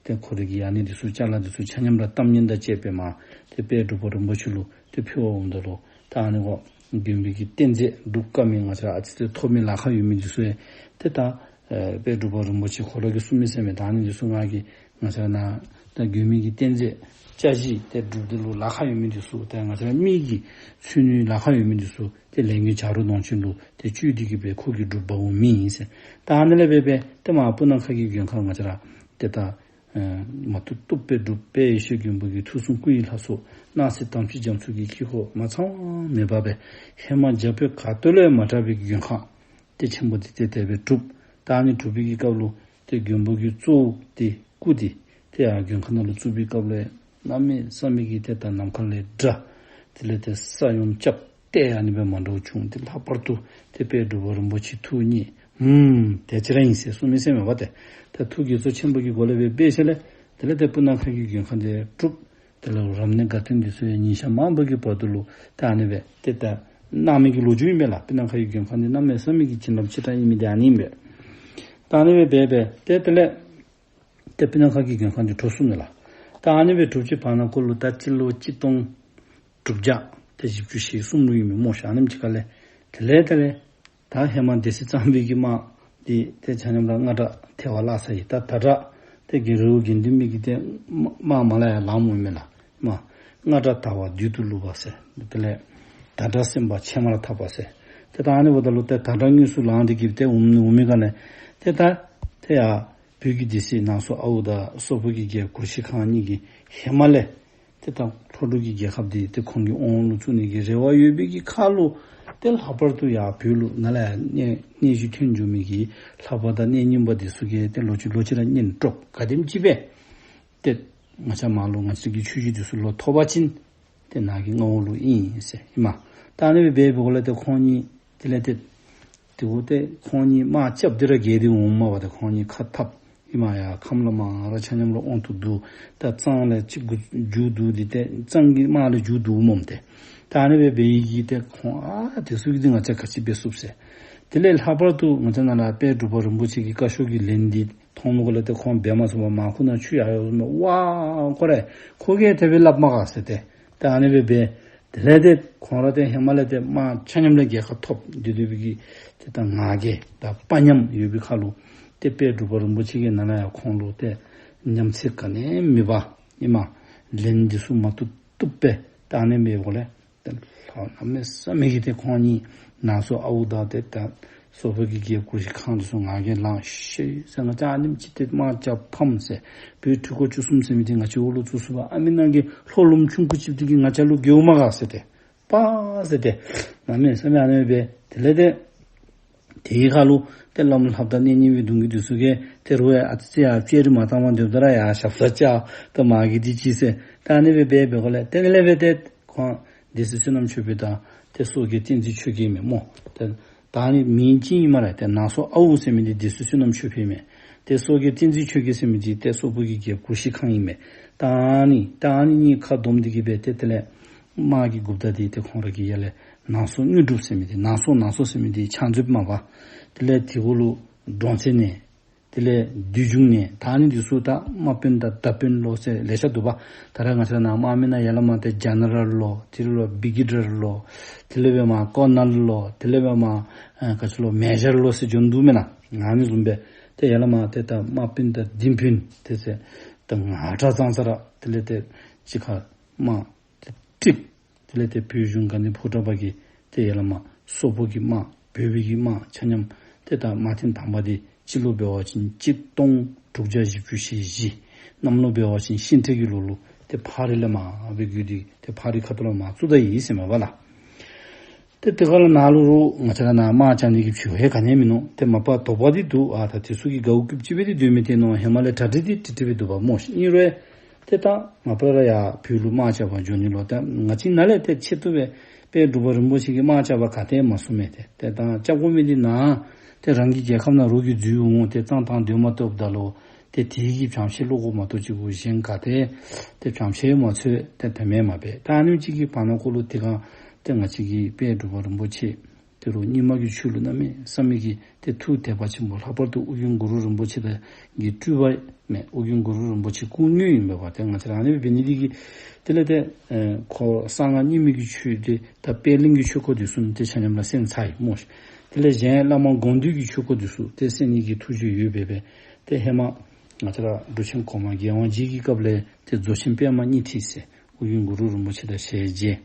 ཏེ་ཁོ་ར་གི་ཨ་ནི་འདི་ཚུ་ཅ་ལ་འདི་ཚུ་ཆ་མཉམ་ར་གཏམ་སྙན་དང་བཅས་པའི་མར་ཏེ་དཔལ་འབྲུག་པ་རིན་པོ་ཆེ་ལུ་ཏེ་ཕུལ་བར་འོངམ་ད་ལུ་ད་ཨ་ནི་ཁོ་མགོན་པོའི་གི་རྟེན་རྫས་སྒྲུབ་དཀའ་མི་ང་བཅས་ར་ཨ་ཙི་ཏེ་ཐོབ་མི་ལཱ་ཁག་ཡོད་མི་འདི་ཚུ་ཡང་ཏེ་ད་ཨེ་དཔལ་འབྲུག་པ་རིན་པོ་ཆེ་ཁོ་ར་གིས་གསུངས་མི་ཟེར་མི་ད་ཨ་ནི་འདི་ཚུ་ང་གིས་ང་བཅས་ར་ནཱ་ད་མགོན་པོའི་གི་རྟེན་རྫས་བཅའ་གཞི་ཏེ་སྒྲུབ་འདི་ལུ་ལཱ་ཁག་ཡོད་མི་འདི་ཚུ་ཏེ་ང་བཅས་ར་མི་གིས་ཚུད་ནི་ལཱ་ཁག་ཡོད་མི་འདི་ཚུ་ཏེ་ལས་མགོན་བྱ་རོག་གདོང་ཅན་ལུ་ཏེ་བཅོལ་ཏེ་གི་སྦེ་ཁོ་གིས་སྒྲུབ་འབག་འོང་མི་ཨིན་ཟེར། ད་ཨ་ནི་ལས་འབད་འབད་ཏེ་མར་སྤུ་ན་ཁ་གི་མགོན་ཁང་ང་བཅས་ར་ཏེ་ད་ཨེ་མ་བཏུབ་བཏུབ་སྦེ་སྒྲུབ་སྦེ་ཡེ་ཤེས་མགོན་པོ་གི་ཐུགས་གསུང་སྐུ་ཡི་ལྷ་ཚོགས་སྣང་སྲིད་དམ་ཅན་རྒྱ་མཚོ་གི་དཀྱིལ་འཁོར་མ་ཚང་བ་མེད་པ་སྦེ་ཧེ་མ་རྒྱ་བོད་ག་ཏེ་ལུ་ཡང་མ་གྲགས་པའི་མགོན་ཁང་ཏེ་ཆེན་པོ་འདི་ཏེ་དེ་སྦེ་གྲུབ། ད་ཨ་ནི་གྲུབ་པའི་གི་སྐབས་ལུ་ཏེ་མགོན་པོ་གི་གཙོ་བོ་ཏེ་སྐུ་འདི་ཏེ་ཡར་མགོན་ཁང་ནང་ལུ་བཙུགས་པའི་སྐབས་ལས་གནམ་མེད་ས་མེད་ཀྱི་ཏེ་ད་ནམ་མཁའ་ལས་སྒྲ་དེ་ལས་ཏེ་ས་ཡོམ་རྐྱབ་ཏེ་ཨ་ནི་སྦེ་མ་འདྲཝ་བྱུང་། ཏེ་ལྷག་པར་དུ་ཏེ་དཔལ་འབྲུག་པ་རིན་པོ་ཆེ་ཐུགས་མཉེས། ཨུམ་དེ་ཅིག་ར་ཨིན་ཟེར་གསུངས་མི་ཟེར་མས་པ། ཏེ་ད་ཐུགས་དགྱེས་ཚོར་ཆེན་པོ་གི་སྒོ་ལས་སྦེ་འབད་ཞིནམ་ལས་དེ་ལས་ཏེ་སྤུ་ན་ཁ་གི་མགོན་ཁང་འདི་གྲུབ། དེ་ལས་རབ་གནས་དགའ་སྟོན་འདི་ཚུ་ཡང་ཉིན་ཞག་མང་པོ་གི་བར་དུ་ལུ་ཏེ་ཨ་ནི་སྦེ་ཏེ་ད་གནང་མི་གི་ལོ་རྒྱུས་ཨིན་པས་ལགས། སྤུ་ན་ཁ་གི་མགོན་ཁང་འདི་གནམ་མེད་ས་མེད་ཀྱི་བྱིན་རླབས་ཆེ་དྲགས་ཨིན་མི་འདི་ཨ་ནི་ཨིན་པས། ད་ཨ་ནི་སྦེ་འབད་འབད་ཏེ་དེ་ལས་ཏེ་སྤུ་ན་ཁ་གི་མགོན་ཁང་འདི་གྲུབ་སོང་ནུག་ལགས། ད་ཨ་ནི་སྦེ་གྲུབ་ཅི་བར་ན་ཀོ་ལུ་ད་སྤྱི་ལོ་གཅིག་སྟོང་དྲུག་བརྒྱ་ཏེ་བཞི་བཅུ་ཞེ་གསུམ་ལུ་ཨིན་མས་སྨོ་ཤ་ཨ་ནེམ་ཅིག་ཁ་ལས། དེ་ལས་དེ་ལས་ད་ཧེ་མ་སྡེ་སྲིད་གཙང་པའི་གི་དམག་འདི་ཏེ་ཆ་མཉམ་ར་སྔ་དགྲ་ཐལ་བར་བརླག་ཚར་ཡི། ད་ད་དགྲ་ཏེ་གི་རི་བོ་དགེ་ལྡན་པའི་གི་ཏེ་དམག་དམག་མ་ལ་ཡ་ལངམ་འོང་མས་ལགས། དམག་སྔ་དགྲ་དར་བ་བདུད་དུ་བླུགས་པ་ཟེར། དེ་ལས་ད་དགྲ་སེམས་དཔའ་ཕྱེ་མར་འཐག་པ་ཟེར། ཏེ་ད་ཨ་ནི་འབདཝ་ད་ལུ་ཏེ་ད་དགྲ་དངོས་སུ་ལངས་ཏེ་གི་ཏེ་འོང་འོང་མི་ག་ལས་ཏེ་ད་ཏེ་ཡ་བོད་ཀྱི་སྡེ་སྲིད་ནང་སོ་ཨའུ་དང་སོག་པོ་གི་རྒྱལཔོ་གུ་ཤྲི་ཁཱན་གཉིས་ཀྱིས་ཧེ་མ་ལས་ཏེ་ད་ལྷོ་འབྲུག་གི་རྒྱལ་ཁབ་འདི་ཏེ་ཁོང་གི་དབང་ལུ་བཙུགས་ནི་གི་རེ་བ་ཡོད་པའི་གི་ཁར་ལུ་ཏེ་ལྷག་པར་དུ་ཡར་བོད་ལུ་ནཱ་ལས་ཡར་གནས་གནས་གཞི་ཐོན་འགྱོ་མི་གི་ལྷ་པ་དང་གནས་རྙིང་པ་འདི་ཚུ་གིས་ཏེ་ལོག་ཅི་ལོག་ཅི་ར་གཉེན་དཀྲོག་ག་དེམ་ཅིག་སྦེ་ཏེ་ང་བཅས་མར་ལུ་ང་བཅས་ཀྱི་ཆོས་བརྒྱུད་འདི་ཚུ་ལོག་ཐོབ་པ་ཅིན་ཏེ་ནཱ་གི་མངའ་འོག་ལུ་ཨིན་ཟེར་ཨིན་མས། ད་ཨ་ནི་སྦེ་འབད་འབདཝ་ལས་ཏེ་ཁོང་གཉིས་དེ་ལས་ཏེ་དེ་འབདཝ་ཏེ་ཁོང་གཉིས་དམག་རྐྱབ་སྟེ་ར་བརྒལ་ཏེ་འོངམ་མས་པ། ཏེ་ཁོང་གཉིས་ཁ་འཐབ་ཨིན་མས། ཡར་ཁམས་ལས་མར་ར་ཆ་མཉམ་ར་དབང་དུ་བསྡུ། ད་གཙང་ལས་གཅིག་གུ་མཇུག་བསྡུ་སྟེ་ཏེ་གཙང་གི་དམག་ལས་མཇུག་བསྡུཝ་སྨོ་ཏེ། ད་ཨ་ནི་སྦེ་འབད་ཡི་གི་ཏེ་ཁོང་ཨ་དེ་ཚུ་གིས་ཏེ་ང་བཅས་ག་ཅི་འབད་ཚུགས་ཟེར། དེ་ལས་ལྷག་པར་དུ་ང་བཅས་ནཱ་ལས་དཔལ་འབྲུག་པ་རིན་པོ་ཆེ་གི་བཀའ་ཤོག་གི་ལན་འདི་མཐོང་མི་གུ་ལས་ཏེ་ཁོང་འབད་མ་ཚུགས་པར་མར་ཁུ་ནང་ཆུ་ཡར་ཡོད་ཟེར་མས། ཝ་ཁོ་ར་ཁོ་གིས་དེ་སྦེ་སླབ་མས་ག་ཟེར་ཏེ། ཏེ་ཨ་ནི་སྦེ་འབད། དེ་ལས་ཏེ་ཁོང་ར་ཏེ་ཧེ་མ་ལས་ཏེ་དམག་ཆ་མཉམ་ལས་རྒྱལ་ཁ་ཐོབ་སྟེ་སྡོད་པའི་གི་ཏེ་ད་ང་རྒྱལ་དང་དཔའ་ཉམས་ཡོད་པའི་ཁར་ལུ་ཏེ་དཔལ་འབྲུག་པ་རིན་པོ་ཆེ་གིས་ནཱ་ལས་ཡར་ཁོང་ལུ་ཏེ་ཉམས་ཚད་ག་ནི་མེད་པར་ཨིན་མས། ལན་འདི་ཚུ་མ་བཏུབ་བཏུབ་སྦེ་ད་ཨ་ནི་སྦེ་འབདཝ་ལས་ཏེ་ལྷོ་གནམ་མེད་ས་མེད་ཀྱི་ཏེ་ཁོང་གཉིས་ནང་སོ་ཨའུ་དང་ཏེ་ད་སོག་པོ་གི་རྒྱལཔོ་གུ་ཤྲི་ཁང་འདི་ཚུ་ང་རྒྱལ་ལངས་ཤིག་ཟེར། ང་བཅས་ཨ་ནེམ་ཅིག་ཏེ་དམག་རྐྱབ་ཕམ་ཟེར། བོད་ཁྲི་སྐོར་བཅུ་གསུམ་ཟེར་མི་འདི་ང་བཅས་འོག་ལུ་བཙུགས་ཚུགས་པ་ཨ་མི་ནང་གི་ལྷོ་ལུངམ་ཆུང་ཀུ་ཅིག་འདི་གིས་ང་བཅས་ལུ་རྒོལཝ་མས་ག་ཟེར་ཏེ། པ་ཟེར་ཏེ་གནམ་མེད་ས་མེད་ཨ་ནི་སྦེ་དེ་ལས་ཏེ་དེའི་ཁར་ལུ་ཏེ་བླམ་ལྷ་བདག་གནས་རྙིང་པའི་གདུང་བརྒྱུད་འདི་ཚུ་གིས་ཏེ་རོགས་ཡ་ཨ་ཙི་ཅིག་ཡར་ཅེ་རི་མ་བཏང་བར་སྡོདཔ་ད་ར་ཡར་ཞབས་སར་བཅར་ཏེ་མ་གི་འདི་ཅིག་ཟེར། ད་ཨ་ནི་སྦེ་འབད་འབད་འགོ་ལས་ཏེ་དེ་ལས་འབད་ཏེ་ཁོང་སྡེ་སྲིད་བསོད་ནམས་ཆོས་འཕེལ་དང་ཏེ་སོག་རྒྱལ་བསྟན་འཛིན་ཆོས་རྒྱལ་མས་སྨོ། ཏེ་ད་ཨ་ནི་མིང་ཅིག་ཨིན་མས་ལགས། ཏེ་ནང་སོ་ཨའུ་ཟེར་མི་འདི་སྡེ་སྲིད་བསོད་ནམས་ཆོས་འཕེལ་མས། ཏེ་སོག་རྒྱལ་བསྟན་འཛིན་ཆོས་རྒྱལ་ཟེར་མི་འདི་ཏེ་སོག་པོ་གི་རྒྱལཔོ་གུ་ཤྲི་ཁང་ཨིན་མས། ད་ཨ་ནི་ད་ཨ་ནི་གཉིས་ཁ་བསྡོམས་ཏེ་གིས་འབད་ཏེ་དེ་ལས་དམག་གི་འགོ་བདག་འདི་ཏེ་ཁོང་ར་གི་ཡ་ལས་ནང་སོ་དངོས་གྲུབ་ཟེར་མི་འདི་ནང་སོ་ནང་སོ་ཟེར་མི་འདི་ཕྱག་མཛོདཔ་མས་པ། དེ་ལས་དེ་གུ་ལུ་འབྲོང་རྩེ་ནས་དེ་ལས་བདུད་འཇོམས་ནས་ད་ཨ་ནི་འདི་ཚུ་ད་དམག་དཔོན་དང་མདའ་དཔོན་ལོ་ཟེར་ལེ་ཤ་འདུག་པ། ད་རེས་ང་བཅས་ནཱ་དམག་མི་ནང་ཡར་ལས་མར་ཏེ་ཇེ་ནེ་རལ་ལོ་དེ་ལས་བི་གི་ཊར་ལོ་དེ་ལས་འབད་མར་ཀོར་ནེལ་ལོ་དེ་ལས་འབད་མར་ཨ་ག་ཅི་ལོ་མེ་ཇར་ལོ་ཟེར་འགྱོ་ནི་འདུག་མེན་ན། ང་ཨ་ནི་བཟུམ་སྦེ་ཏེ་ཡར་ལས་མར་ཏེ་ད་དམག་དཔོན་དང་ལྡིང་དཔོན་དེ་ཚུ་ད་ང་དྲག་ཙང་ཙ་ར་དེ་ལས་ཏེ་གཅིག་ཁར་དམག་ཏེ་ཀྲིག་དེ་ལས་ཏེ་བོད་གཞུང་དགའ་ལྡན་ཕོ་བྲང་པ་གིས་ཏེ་ཡར་ལས་མར་སོག་པོ་གི་དམག་བོད་པའི་གི་དམག་ཆ་མཉམ་ཏེ་ད་དམག་ཐེངས་དང་པ་འདི་སྤྱི་ལོ་འབད་བ་ཅིན་གཅིག་སྟོང་དྲུག་བརྒྱ་བཞི་བཅུ་ཞེ་བཞི། གནམ་ལོ་འབད་བ་ཅིན་ཤིང་སྤྲེལ་གྱི་ལོ་ལུ་ཏེ་ཕག་རི་ལས་མར་འབད་བརྒྱུད་དེ་ཏེ་ཕག་རི་ཁ་ཐུག་ལས་མར་བཙུགས་ད་ཡི་ཟེར་མས་པ་ལགས། ཏེ་དེ་ཁར་ལུ་ནཱ་ལུ་རུང་ང་བཅས་ར་ནཱ་དམག་རྐྱབ་ནི་གི་ཕྱོགས་ཧེ་ག་ནི་མིན་ནུག། ཏེ་མ་པ་དོགས་པ་འདི་འདུག། ཨ་ད་དེ་ཚུ་གིས་དགའཝ་སྐྱིདཔ་ཅིག་སྦེ་ཏེ་སྡོད་མི་དེ་ནང་ཧེ་མ་ལས་གྲ་སྒྲིག་འདི་ཏིག་ཏིག་སྦེ་འདུག་པ་སྨོ། ཨིན་རུང་ཏེ་ད་མ་པ་ར་ཡར་བོད་ལུ་དམག་རྐྱབ་པར་འགྱོ་ནི་ལུ་ད་ང་བཅས་ནཱ་ལས་ཏེ་ཆེད་དུ་སྦེ་དཔལ་འབྲུག་པ་རིན་པོ་ཆེ་གིས་དམག་རྐྱབ་པར་ག་ཏེ་མ་སོང་མས། ཏེ་ཏེ་ད་རྐྱབ་དགོ་མི་འདི་ནཱ་ཏེ་རང་གི་རྒྱལ་ཁབ་ནང་རོགས་ཀྱིས་འཛུལ་འོང་ཏེ་གཙང་བཏང་སྡོད་མ་བཏུབ་ད་ལོ། ཏེ་དེ་གི་བྱང་ཤེད་ལོག་དགོ་མ་གཏོགས་ཅིག་གུ་གཞན་ག་ཏེ་ཏེ་བྱང་ཤེད་མ་འཚོལ་ཏེ་དེ་མེན་མ་པས། ད་ཨ་ནི་ཅིག་གི་བར་ན་ཁོ་ལུ་དེ་སྒང་ཏེ་ང་བཅས་ཀྱི་དཔལ་འབྲུག་པ་རིན་པོ་ཆེ་དེ་རུང་རྙིང་མ་གི་ཆོས་ལུ་གནམ་མེད་ས་མེད་ཀྱི་ཏེ་ཐུགས་དད་པ་ཆེན་པོ། ལྷག་པར་དུ་ཨོ་རྒྱན་གུ་རུ་རིན་པོ་ཆེ་དང་གི་སྤྲུལ་པ་མས། ཨོ་རྒྱན་གུ་རུ་རིན་པོ་ཆེ་སྐུ་དངོས་ཨིན་པས་པ། ཏེ་ང་བཅས་ར་ཨ་ནི་འབད་ནི་འདི་གིས་དེ་ལས་ཏེ་ཨེ་ཁོ་གསང་སྔགས་རྙིང་མའི་གི་ཆོས་འདི་ད་པད་གླིང་གི་ཆོས་སྐོར་འདི་ཚུ་ཏེ་ཆ་མཉམ་ར་གསན་ཚར་ཡི་སྨོ་ཤིག། དེ་ལས་གཞན་བླ་མ་དགོངས་འདུས་ཀྱི་ཆོས་སྐོར་འདི་ཚུ་ཏེ་གསན་ནི་གི་ཐུགས་བཞེད་ཡོད་པས་པས། ཏེ་ཧེ་མ་ང་བཅས་ར་འབྲུག་ཆེན་གོང་མ་རྒྱལ་དབང་རྗེ་གི་སྐབས་ལས་ཏེ་རྫོགས་ཆེན་པདྨ་སྙིང་ཐིག་ཟེར་ཨོ་རྒྱན་གུ་རུ་རིན་པོ་ཆེ་དང་ཞལ་མཇལ།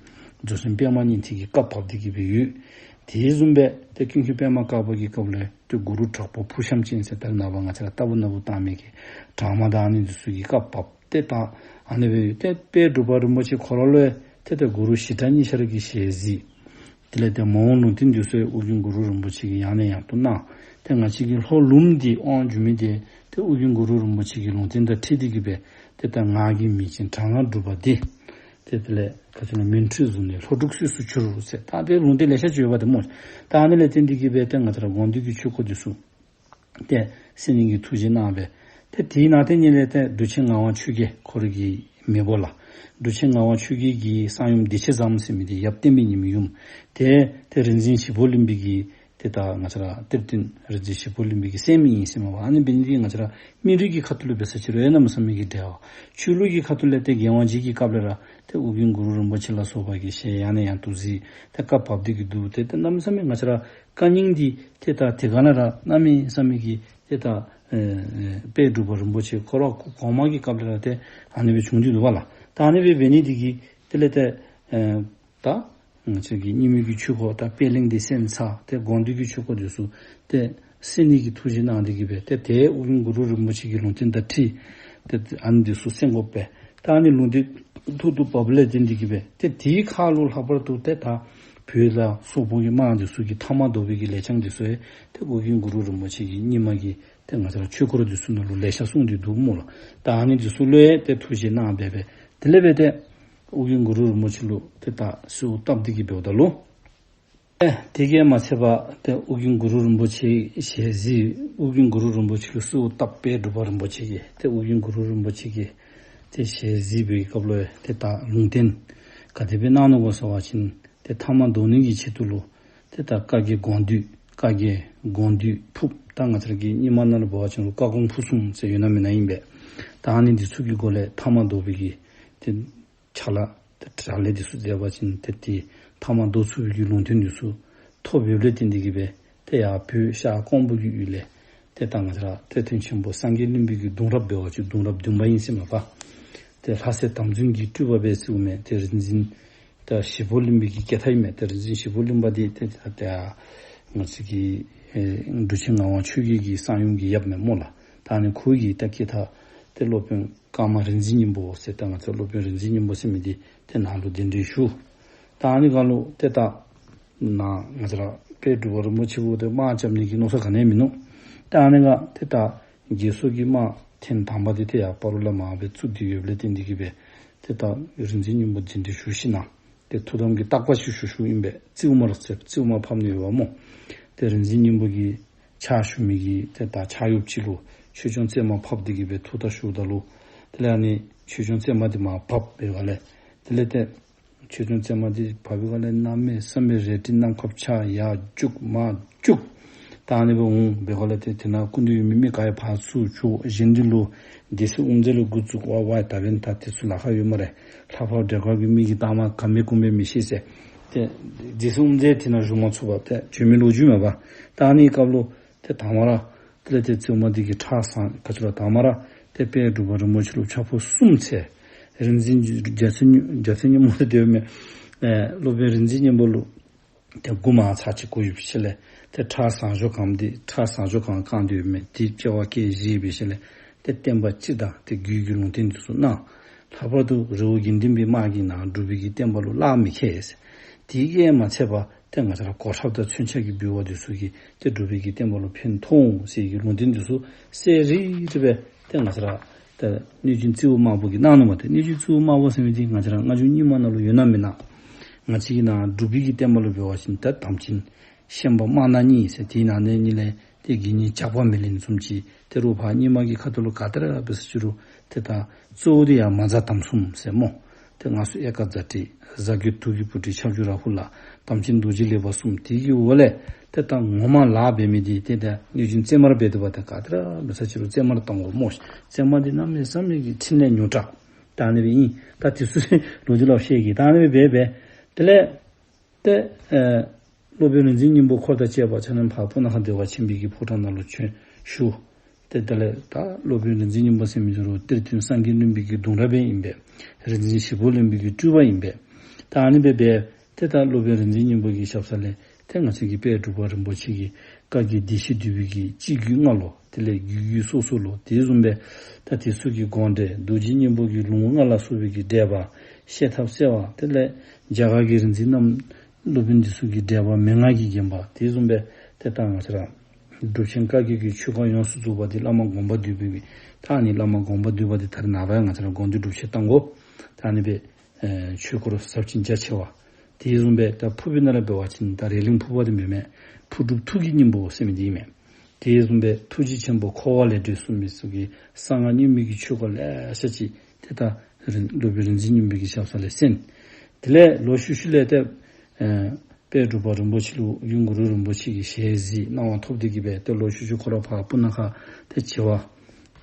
རྫོགས་ཆེན་པདྨ་སྙིང་ཐིག་གི་བཀའ་བབས་ཏེ་གིས་སྦེ་ཡོད། དེ་བཟུམ་སྦེ་ཏེ་ཀུན་མཁྱེན་པདྨ་དཀར་པོ་གི་སྐབས་ལས་ཏེ་གུ་རུ་དྲག་པོ་ཕུར་ཤམ་ཅན་ཟེར་ད་རེས་ནངས་པ་ང་བཅས་ར་ལྟ་བུ་ན་བུ་བཏང་མི་གི་དྲག་དམག་དང་ཨ་ནི་འདི་ཚུ་གི་བཀའ་བབས། ཏེ་ད་ཨ་ནི་སྦེ་ཏེ་དཔལ་འབྲུག་པ་རིན་པོ་ཆེ་ཁོ་ར་ལུ་ཏེ་ཏེ་གུ་རུ་ཞི་དྲག་གཉིས་ཆ་ར་གི་ཞལ་གཟིགས། དེ་ལས་ཏེ་མ་འོངས་ལུང་བསྟན་འདི་ཚུ་ཨོ་རྒྱན་གུ་རུ་རིན་པོ་ཆེ་གིས་ཡང་ནས་ཡང་དུ་གནང་། ཏེ་ང་བཅས་ཀྱི་ལྷོ་ལུངམ་འདི་དབང་བསྒྱུར་མི་འདི་ཏེ་ཨོ་རྒྱན་གུ་རུ་རིན་པོ་ཆེ་གི་ལུང་བསྟན་དང་འཁྲིལ་ཏེ་གིས་སྦེ་ཏེ་ད་ངག་གི་མིང་ཅན་དྲག་སྔགས་སྒྲུབ་པ་འདི་ཏེ་དེ་ལས་ག་ཅི་ལོ་མུན་ཁྲོད་བཟུང་ནས་ལྷོ་འབྲུག་སོས་སུ་གྱུར་ཟེར་ད་དེ་ལུང་བསྟན་ལེ་ཤ་ཅིག་ཡོད་པ་དེ་སྨོ། ད་ཨ་ནི་ལས་བརྟེན་ཏེ་གིས་སྦེ་ཏེ་ང་བཅས་ར་དགོངས་འདུས་ཀྱི་ཆོས་སྐོར་འདི་ཚུ་ཏེ་གསན་ནི་གི་ཐུགས་བཞེད་གནང་སྦེ། ཏེ་དེའི་ནང་ཏེ་ཉིད་ལས་ཏེ་འབྲུག་ཆེན་ངག་དབང་ཆོས་རྒྱལ་ཁོ་ར་གི་མེས་པོ་ལགས། འབྲུག་ཆེན་ངག་དབང་ཆོས་རྒྱལ་གྱི་གསང་ཡུམ་བདེ་ཆེན་བཟངམོ་ཟེར་མི་འདི་ཡབ་བསྟན་པའི་ཉི་མའི་ཡུམ། ཏེ་ཏེ་རིག་འཛིན་ཞིག་པོ་གླིང་པའི་གི་ཏེ་ད་ང་བཅས་ར་གཏེར་སྟོན་རིག་འཛིན་ཞིག་པོ་གླིང་པའི་གི་སྲས་མོ་ཨིན་ཟེར་མས་པ། ཨ་ནི་འབད་ནི་འདི་ང་བཅས་ར་མི་རིགས་ཀྱི་ཁ་ཐུག་ལུ་འབད་ས་ཅིག་རུང་ཡང་གནམ་མེད་ས་མེད་ཀྱི་འབྲེལ་བ། ཆོས་ལུགས་ཀྱི་ཁ་ཐུག་ལས་ཏེ་རྒྱལ་དབང་རྗེ་གི་སྐབས་ལས་ར་ཏེ་ཨོ་རྒྱན་གུ་རུ་རིན་པོ་ཆེ་ལ་སོགས་པ་གི་ཞལ་ཡང་ནས་ཡང་དུ་གཟིགས། ཏེ་བཀའ་བབས་ཏེ་གིས་འདུག། ཏེ་ཏེ་གནམ་མེད་ས་མེད་ང་བཅས་ར་བཀའ་རྙིང་འདི་ཏེ་ད་དེ་སྒང་ལས་ར་གནམ་མེད་ས་མེད་ཀྱི་ཏེ་ད་ཨེ་ཨེ་དཔལ་འབྲུག་པ་རིན་པོ་ཆེ་ཁོ་ར་གོང་མ་གི་སྐབས་ལས་ར་ཏེ་ཨ་ནི་སྦེ་བྱུང་སྟེ་འདུག་པ་ལགས། ད་ཨ་ནི་སྦེ་འབད་ནི་འདི་གིས་དེ་ལས་ཏེ་ཨེ་ད་ང་བཅས་ཀྱི་རྙིང་མའི་གི་ཆོས་སྐོར་ད་པད་གླིང་འདི་གསན་ཚར། ཏེ་དགོངས་འདུས་ཀྱི་ཆོས་སྐོར་འདི་ཚུ་ཏེ་གསན་ནི་གི་ཐུགས་བཞེད་གནང་སྟེ་གིས་སྦེ་ཏེ་ཏེ་ཨོ་རྒྱན་གུ་རུ་རིན་པོ་ཆེ་གི་ལུང་བསྟན་དང་འཁྲིལ་ཏེ་ཨ་ནི་འདི་ཚུ་གསན་དགོ་པས། ད་ཨ་ནི་ལུང་བསྟན་ཐོག་ཏུ་བབས་ལས་བརྟེན་ཏེ་གིས་སྦེ་ཏེ་དེའི་ཁར་ལུ་ལྷག་པར་དུ་ཏེ་ད་བོད་ལ་སོག་པོ་གི་དམག་འདི་ཚུ་གི་མཐའ་དམག་བཟློག་པའི་གི་ལས་བྱང་འདི་ཚུ་ཡང་ཏེ་ཨོ་རྒྱན་གུ་རུ་རིན་པོ་ཆེ་གི་རྙིང་མ་གི་ཏེ་ང་བཅས་ར་ཆོས་སྐོར་འདི་ཚུ་ནང་ལུ་ལེ་ཤ་གསུངས་ཏེ་འདུག་སྨོ་ལགས། ད་ཨ་ནི་འདི་ཚུ་ལུ་ཡང་ཏེ་ཐུགས་བཞེད་གནང་སྦེ་སྦེ་དེ་ལས་སྦེ་ཏེ་ཨོ་རྒྱན་གུ་རུ་རིན་པོ་ཆེ་ལུ་ཏེ་ད་གསོལཝ་བཏབ་སྟེ་གིས་འབདཝ་ད་ལུ་ ཨེ་དེ་གིས་མ་ཚད་པར་ཏེ་ཨོ་རྒྱན་གུ་རུ་རིན་པོ་ཆེ་ཞལ་གཟིགས། ཨོ་རྒྱན་གུ་རུ་རིན་པོ་ཆེ་ལུ་གསོལཝ་བཏབ་པའི་དཔལ་འབྲུག་པ་རིན་པོ་ཆེ་གིས་ཏེ་ཨོ་རྒྱན་གུ་རུ་རིན་པོ་ཆེ་གིས་ཏེ་ཞལ་གཟིགས་པའི་སྐབས་ལུ་ཏེ་ད་ལུང་བསྟན་ག་དེ་སྦེ་གནང་ནུག་གོ་ཟེར་བ་ཅིན་ཏེ་ཐ་མ་དོ་ནི་གི་ཆེད་དུ་ལུ་ཏེ་ད་བཀའ་བརྒྱད་དགོངས་འདུས། བཀའ་བརྒྱད་དགོངས་འདུས་ཕུརཔ། ད་ང་བཅས་ར་གི་རྙིང་མ་ནང་ལུ་འབད་བ་ཅིན་ལུ་བཀའ་དགོངས་ཕུར་གསུམ་ཟེར་ཡོད་ན་མེན་ན་ཨིན་པས། ད་ཨ་ནི་འདི་ཚུ་གི་སྒོ་ལས་ཐ་མ་དོ་བའི་གི་ཏེ་ཕྱག་ལཱ་ཏེ་དྲག་ལས་འདི་ཚུ་མཛད་པ་ཅིན་ཏེ་ཏེ་ཐ་མ་དོ་ཚུགས་པའི་གི་ལུང་བསྟན་འདི་ཚུ་ཐོབ་ཡོདཔ་ལས་བརྟེན་ཏེ་གིས་སྦེ་ཏེ་ཡར་བོད་ཤར་ཀོང་པོ་གི་ཡུལ་ལས་ཏེ་ད་ང་བཅས་ར་གཏེར་སྟོན་ཆེན་པོ་སངས་རྒྱས་གླིང་པའི་གི་གདུང་རབས་འབད་བ་ཅིན་གདུང་རབས་བདུན་པ་ཨིན་ཟེར་མས་པ། ཏེ་ལྷ་སྲས་དམ་འཛིན་གྱི་སྤྲུལ་པ་སྦེ་བརྩིཝ་མས། ཏེ་རིག་འཛིན་ད་ཞིག་པོ་གླིང་པའི་གི་སྐྱེ་མཐའ་ཨིན་མས། ཏེ་རིག་འཛིན་ཞིག་པོ་གླིང་པ་འདི་ཏེ་ད་ཏེ་ང་བཅས་ཀྱི་ཨེ་འབྲུག་ཆེན་ངག་དབང་ཆོས་རྒྱལ་གྱི་གསང་ཡུམ་གྱི་ཡབ་མས་སྨོ་ལགས། ད་ཨ་ནི་ཁོ་གི་ད་སྐྱེ་མཐའ་ཏེ་སློབ་དཔོན་ཀརྨ་རིག་འཛིན་སྙིང་པོ་ཟེར་ད་ང་བཅས་སློབ་དཔོན་རིག་འཛིན་སྙིང་པོ་ཟེར་མི་འདི་ཏེ་ནཱ་ལུ་གདན་འདྲེན་ཞུ། ད་ཨ་ནི་སྒང་ལུ་ཏེ་ད་ནཱ་ང་བཅས་ར་དཔལ་འབྲུག་པ་རིན་པོ་ཆེ་འབོ་ཏེ་དམག་རྐྱབ་ནི་གི་མནོ་བསམ་ག་ནི་ཡང་མིན་ནུག། ད་ཨ་ནི་སྒང་ཏེ་ད་རྒས་གསོ་གི་དམག་ཐེངས་དང་པ་འདི་ཏེ་ཡར་སྤ་རོ་ལས་མར་སྦེ་བཙུགས་ཏེ་ཡོདཔ་ལས་བརྟེན་ཏེ་གིས་སྦེ་ཏེ་ད་རིག་འཛིན་སྙིང་པོ་གདན་འདྲེན་ཞུ་ཞིནམ་ཏེ་ཐུགས་དམ་གྱི་བརྟག་པ་ཅིག་ཞུ་ཞུཝ་ཨིན་པས། བཙིརཝ་མར་ཟེར་བཙིརཝ་མར་ཕབ་ནི་ཡོདཔ་སྨོ། ཏེ་རིག་འཛིན་སྙིང་པོ་གི་ཕྱག་ཞུ་མི་གི་ཏེ་ད་ཕྱག་གཡོགཔ་ཅིག་ལུ་ཆོས་སྐྱོང་བརྩེགས་མ་ཕབ་སྟེ་གིས་སྦེ་ཐུགས་བརྟག་ཞུཝ་ད་ལུ་དེ་ལས་ཨ་ནི་ཆོས་སྐྱོང་བརྩེགས་མ་འདི་མར་བབས་པའི་སྒང་ལས་དེ་ལས་ཏེ་ཆོས་སྐྱོང་བརྩེགས་མ་འདི་བབས་པའི་སྒང་ལས་གནམ་མེད་ས་མེད་རལ་གྲི་གནམ་ཁར་འཕྱར་ཡར་རྒྱུག་མར་རྒྱུག། ད་ཨ་ནི་སྦེ་འོང་པའི་སྒང་ལས་ཏེ་དེ་ནང་སྐུ་མདུན་ཡོད་མི་མི་ག་ཡང་ཕར་ཚུར་བྱོག། གཞན་འདི་ལུ་སྡེ་སྲིད་དབུ་མཛད་ལས་འགོ་བཙུགས། ཝ་ཝ་ད་འབདན་ད་དེ་ཚུ་ལཱ་ཁག་ཡོད་སྨ་རེ། ལྷག་པར་སྒྲ་སྒར་གྱི་མི་གི་གཏའ་མ་ག་མི་གུ་མི་མི་ཤེས་ཟེར། ཏེ་སྡེ་སྲིད་དབུ་མཛད་དེ་ནང་བཞུགས་མ་ཚུགས་པར་ཏེ་བྱོན་མི་ལོ་རྒྱུས་མས་པ། ད་ཨ་ནི་སྐབས་ལུ་ཏེ་དང་པ་ར་དེ་ལས་ཏེ་བཙིརཝ་མ་འདི་གིས་ཁྲག་ཟ་ག་ཅི་ལོ། དང་པ་ར་ཏེ་དཔལ་འབྲུག་པ་རིན་པོ་ཆེ་ལུ་ཕྱག་ཕུར་གསུམ་འཚལ། རིག་འཛིན་རྒྱལ་མཚན་རྒྱལ་མཚན་སྙིང་པོ་ཏེ་ཡོད་མི་ཨེ་སློབ་དཔོན་རིག་འཛིན་སྙིང་པོ་ལུ་ཏེ་མགུ་མར་ཚར་གཅིག་བསྐོར་ཡོད་པའི་ཤུལ་ལས་ཏེ་ཁྲག་ཟ་ཞོར་གང་འདི་ཁྲག་ཟ་ཞོར་གང་བཀང་སྟེ་ཡོད་མི་འདི་དཔྱལ་བ་སྐད་བཞི་ཡོད་པའི་ཤུལ་ལས་ཏེ་བསྟན་པ་སྤྱི་དང་ཏེ་རྒྱུད་ཀྱི་ལུང་བསྟན་འདི་ཚུ་གནང་། ལྷག་པར་དུ་རི་བོ་དགེ་ལྡན་པའི་དམག་གིས་ནཱ་འབྲུག་པའི་གི་བསྟན་པ་ལུ་གླགས་མི་ཁེལ་ཟེར། དེ་གིས་མ་ཚད་པར་ཏེ་ང་བཅས་ར་གོ་ཁྲབ་དང་མཚོན་ཆ་གི་འབུལ་བ་འདི་ཚུ་གིས་ཏེ་འབྲུག་པའི་གི་བསྟན་པ་ལུ་ཕན་ཐོགས་འོང་ཟེར་གྱི་ལུང་བསྟན་འདི་ཚུ་གསལ་རི་རི་སྦེ་ཏེ་ང་བཅས་ར་ཏེ་གནོད་སྦྱིན་ཙིའུ་དམར་པོ་གིས་གནང་ནུག་པ། ཏེ་གནོད་སྦྱིན་ཙིའུ་དམར་པོ་ཟེར་མི་འདི་ང་བཅས་ར་སྔ་འགྱུར་རྙིང་མ་ནང་ལུ་ཡོད་ན་མེན་ན། ང་བཅས་ཀྱི་ནཱ་འབྲུག་པའི་གི་བསྟན་པ་ལུ་འབད་བ་ཅིན་ཏེ་དམ་ཅན་ཤན་པ་དམར་ནག་གཉིས་ཟེར། དེའི་ནང་ནས་གཉིས་ལས་ཏེ་དགེ་བསྙེན་ཇག་པ་མེ་ལེན་བཟུམ་ཅིག། ཏེ་རུང་ཕར་རྙིང་མ་གི་ཁ་ཐུག་ལུ་ག་ཏེ་ར་འབད་ས་ཅི་རུང་ཏེ་ད་གཙོ་བོ་འདི་ཡང་མ་རྫ་དམ་གསུམ་ཟེར་སྨོ། ཏེ་སྔགས་སྲུང་ཨེ་ཀ་ཛ་ཊི། གཟའ་གི་དུག་གི་སྤུ་གྲི། ཁྱབ་འཇུག་རཱ་ཧུ་ལ། དམ་ཅན་རྡོ་རྗེ་ལེགས་པ་གསུམ། དེ་གི་འོག་ལས་ཏེ་ད་ངོ་མ་ལཱ་འབད་མི་འདི་ཏེ་ད་གནོད་སྦྱིན་ཙིའུ་དམར་འབད་དོ་བ། ཏེ་ག་ཏེ་ར་འབད་ས་ཅི་རུང་ཙིའུ་དམར་གཏང་དགོ་སྨོ། ཙིའུ་དམར་འདི་གནམ་མེད་ས་མེད་ཀྱི་ཕྲིན་ལས་མྱུར་དྲགས། ད་ཨ་ནི་སྦེ་ཨིན། ད་དེ་ཚུ་ལོ་རྒྱུས་ལུ་བཤད་གེ། ད་ཨ་ནི་སྦེ་འབད་འབད་དེ་ལས་ཏེ་ཨེ་སློབ་དཔོན་རིག་འཛིན་སྙིང་པོ་འཁོར་དང་བཅས་པ་ཆ་མཉམ་ཕར་སྤུ་ན་ཁ་བདེ་བ་ཆེན་པོའི་གི་ཕོ་བྲང་ནང་ལུ་བྱོན་ཞུ། ཏེ་དེ་ལས་ད་སློབ་དཔོན་རིག་འཛིན་སྙིང་པོ་ཟེར་མི་ཚུ་རུང་གཏེར་སྟོན་སངས་རྒྱས་གླིང་པའི་གི་གདུང་རབས་ཨིན་པས། རིག་འཛིན་ཞིག་པོ་གླིང་པའི་གི་སྤྲུལ་པ་ཨིན་པས། ད་ཨ་ནི་སྦེ་འབད་ཏེ་ད་སློབ་དཔོན་རིག་འཛིན་སྙིང་པོ་གི་ཞབས་ས་ལས་ཏེ་ང་བཅས་ཀྱི་དཔལ་འབྲུག་པ་རིན་པོ་ཆེ་གི་བཀའ་བརྒྱད་བདེ་གཤེགས་འདུས་པའི་གི་སྤྱི་རྒྱུད་ལྔ་ལུ་དེ་ལས་རྒྱུད་རྒྱུད་སོ་སོ་ལུ་དེ་བཟུམ་སྦེ་ད་དེ་ཚུ་གི་དགོངས་འགྲེལ་རྡོ་རྗེ་སྙིང་པོ་གི་ལུང་ལྔ་ལ་སོགས་པའི་གི་འགྲེལ་པ་བཤད་ཐབས་གསལ་བ། དེ་ལས་རྒྱ་གར་གྱི་རིག་འཛིན་རྣམས་སློབ་དཔོན་འདི་ཚུ་གི་འགྲེལ་པ་མན་ངག་གིས་བརྒྱན་པ། དེ་བཟུམ་སྦེ་ཏེ་ད་ང་བཅས་ར་སྒྲུབ་ཆེན་བཀའ་བརྒྱད་ཀྱི་ཆོས་སྐོར་ཡོངས་སུ་རྫོགས་པ་འདི་བླ་མ་དགོངས་པ་འདུས་པའི། ད་ཨ་ནི་བླ་མ་དགོངས་པ་འདུས་པ་འདི་ད་རེས་ནངས་པ་ཡང་ང་བཅས་ར་དགོངས་འདུས་སྒྲུབ་ཆེན་བཏང་དགོ། ད་ཨ་ནི་སྦེ་ཨེ་ཆོས་སྐོར་ཟབ་ཅིང་རྒྱ་ཆེ་བ། དེ་བཟུམ་སྦེ་ད་ཕུར་པའི་ནང་ལུ་འབད་བ་ཅིན་ད་རེ་ལིང་ཕུར་པ་འདི་མེན་མས། ཕུར་སྒྲུབ་ཐུགས་ཀྱི་སྙིང་པོ་ཟེར་མི་འདི་ཨིན་མས། དེ་བཟུམ་སྦེ་ཐུགས་རྗེ་ཆེན་པོ་འཁོར་བ་ལས་སྒྲོལ་གསུངས་མི་ཚུ་གི་གསང་སྔགས་རྙིང་མའི་གི་ཆོས་སྐོར་ལེ་ཤ་ཅིག་ཏེ་ད་རིན་སློབ་དཔོན་རིག་འཛིན་སྙིང་པོ་གི་ཞབས་ས་ལས་གསན། དེ་ལས་ལོག་ཤུལ་ཤུལ་ལས་ཏེ་ཨེ་དཔལ་འབྲུག་པ་རིན་པོ་ཆེ་ལུ་ཡུམ་གུ་རུ་རིན་པོ་ཆེ་གི་ཞལ་གཟིགས་གནང་བ་ཐོབ་སྟེ་གིས་སྦེ་ཏེ་ལོག་ཤུལ་ཤུལ་ཁོ་ར་ཕར་སྤུ་ན་ཁ་ཏེ་བྱེ་བ་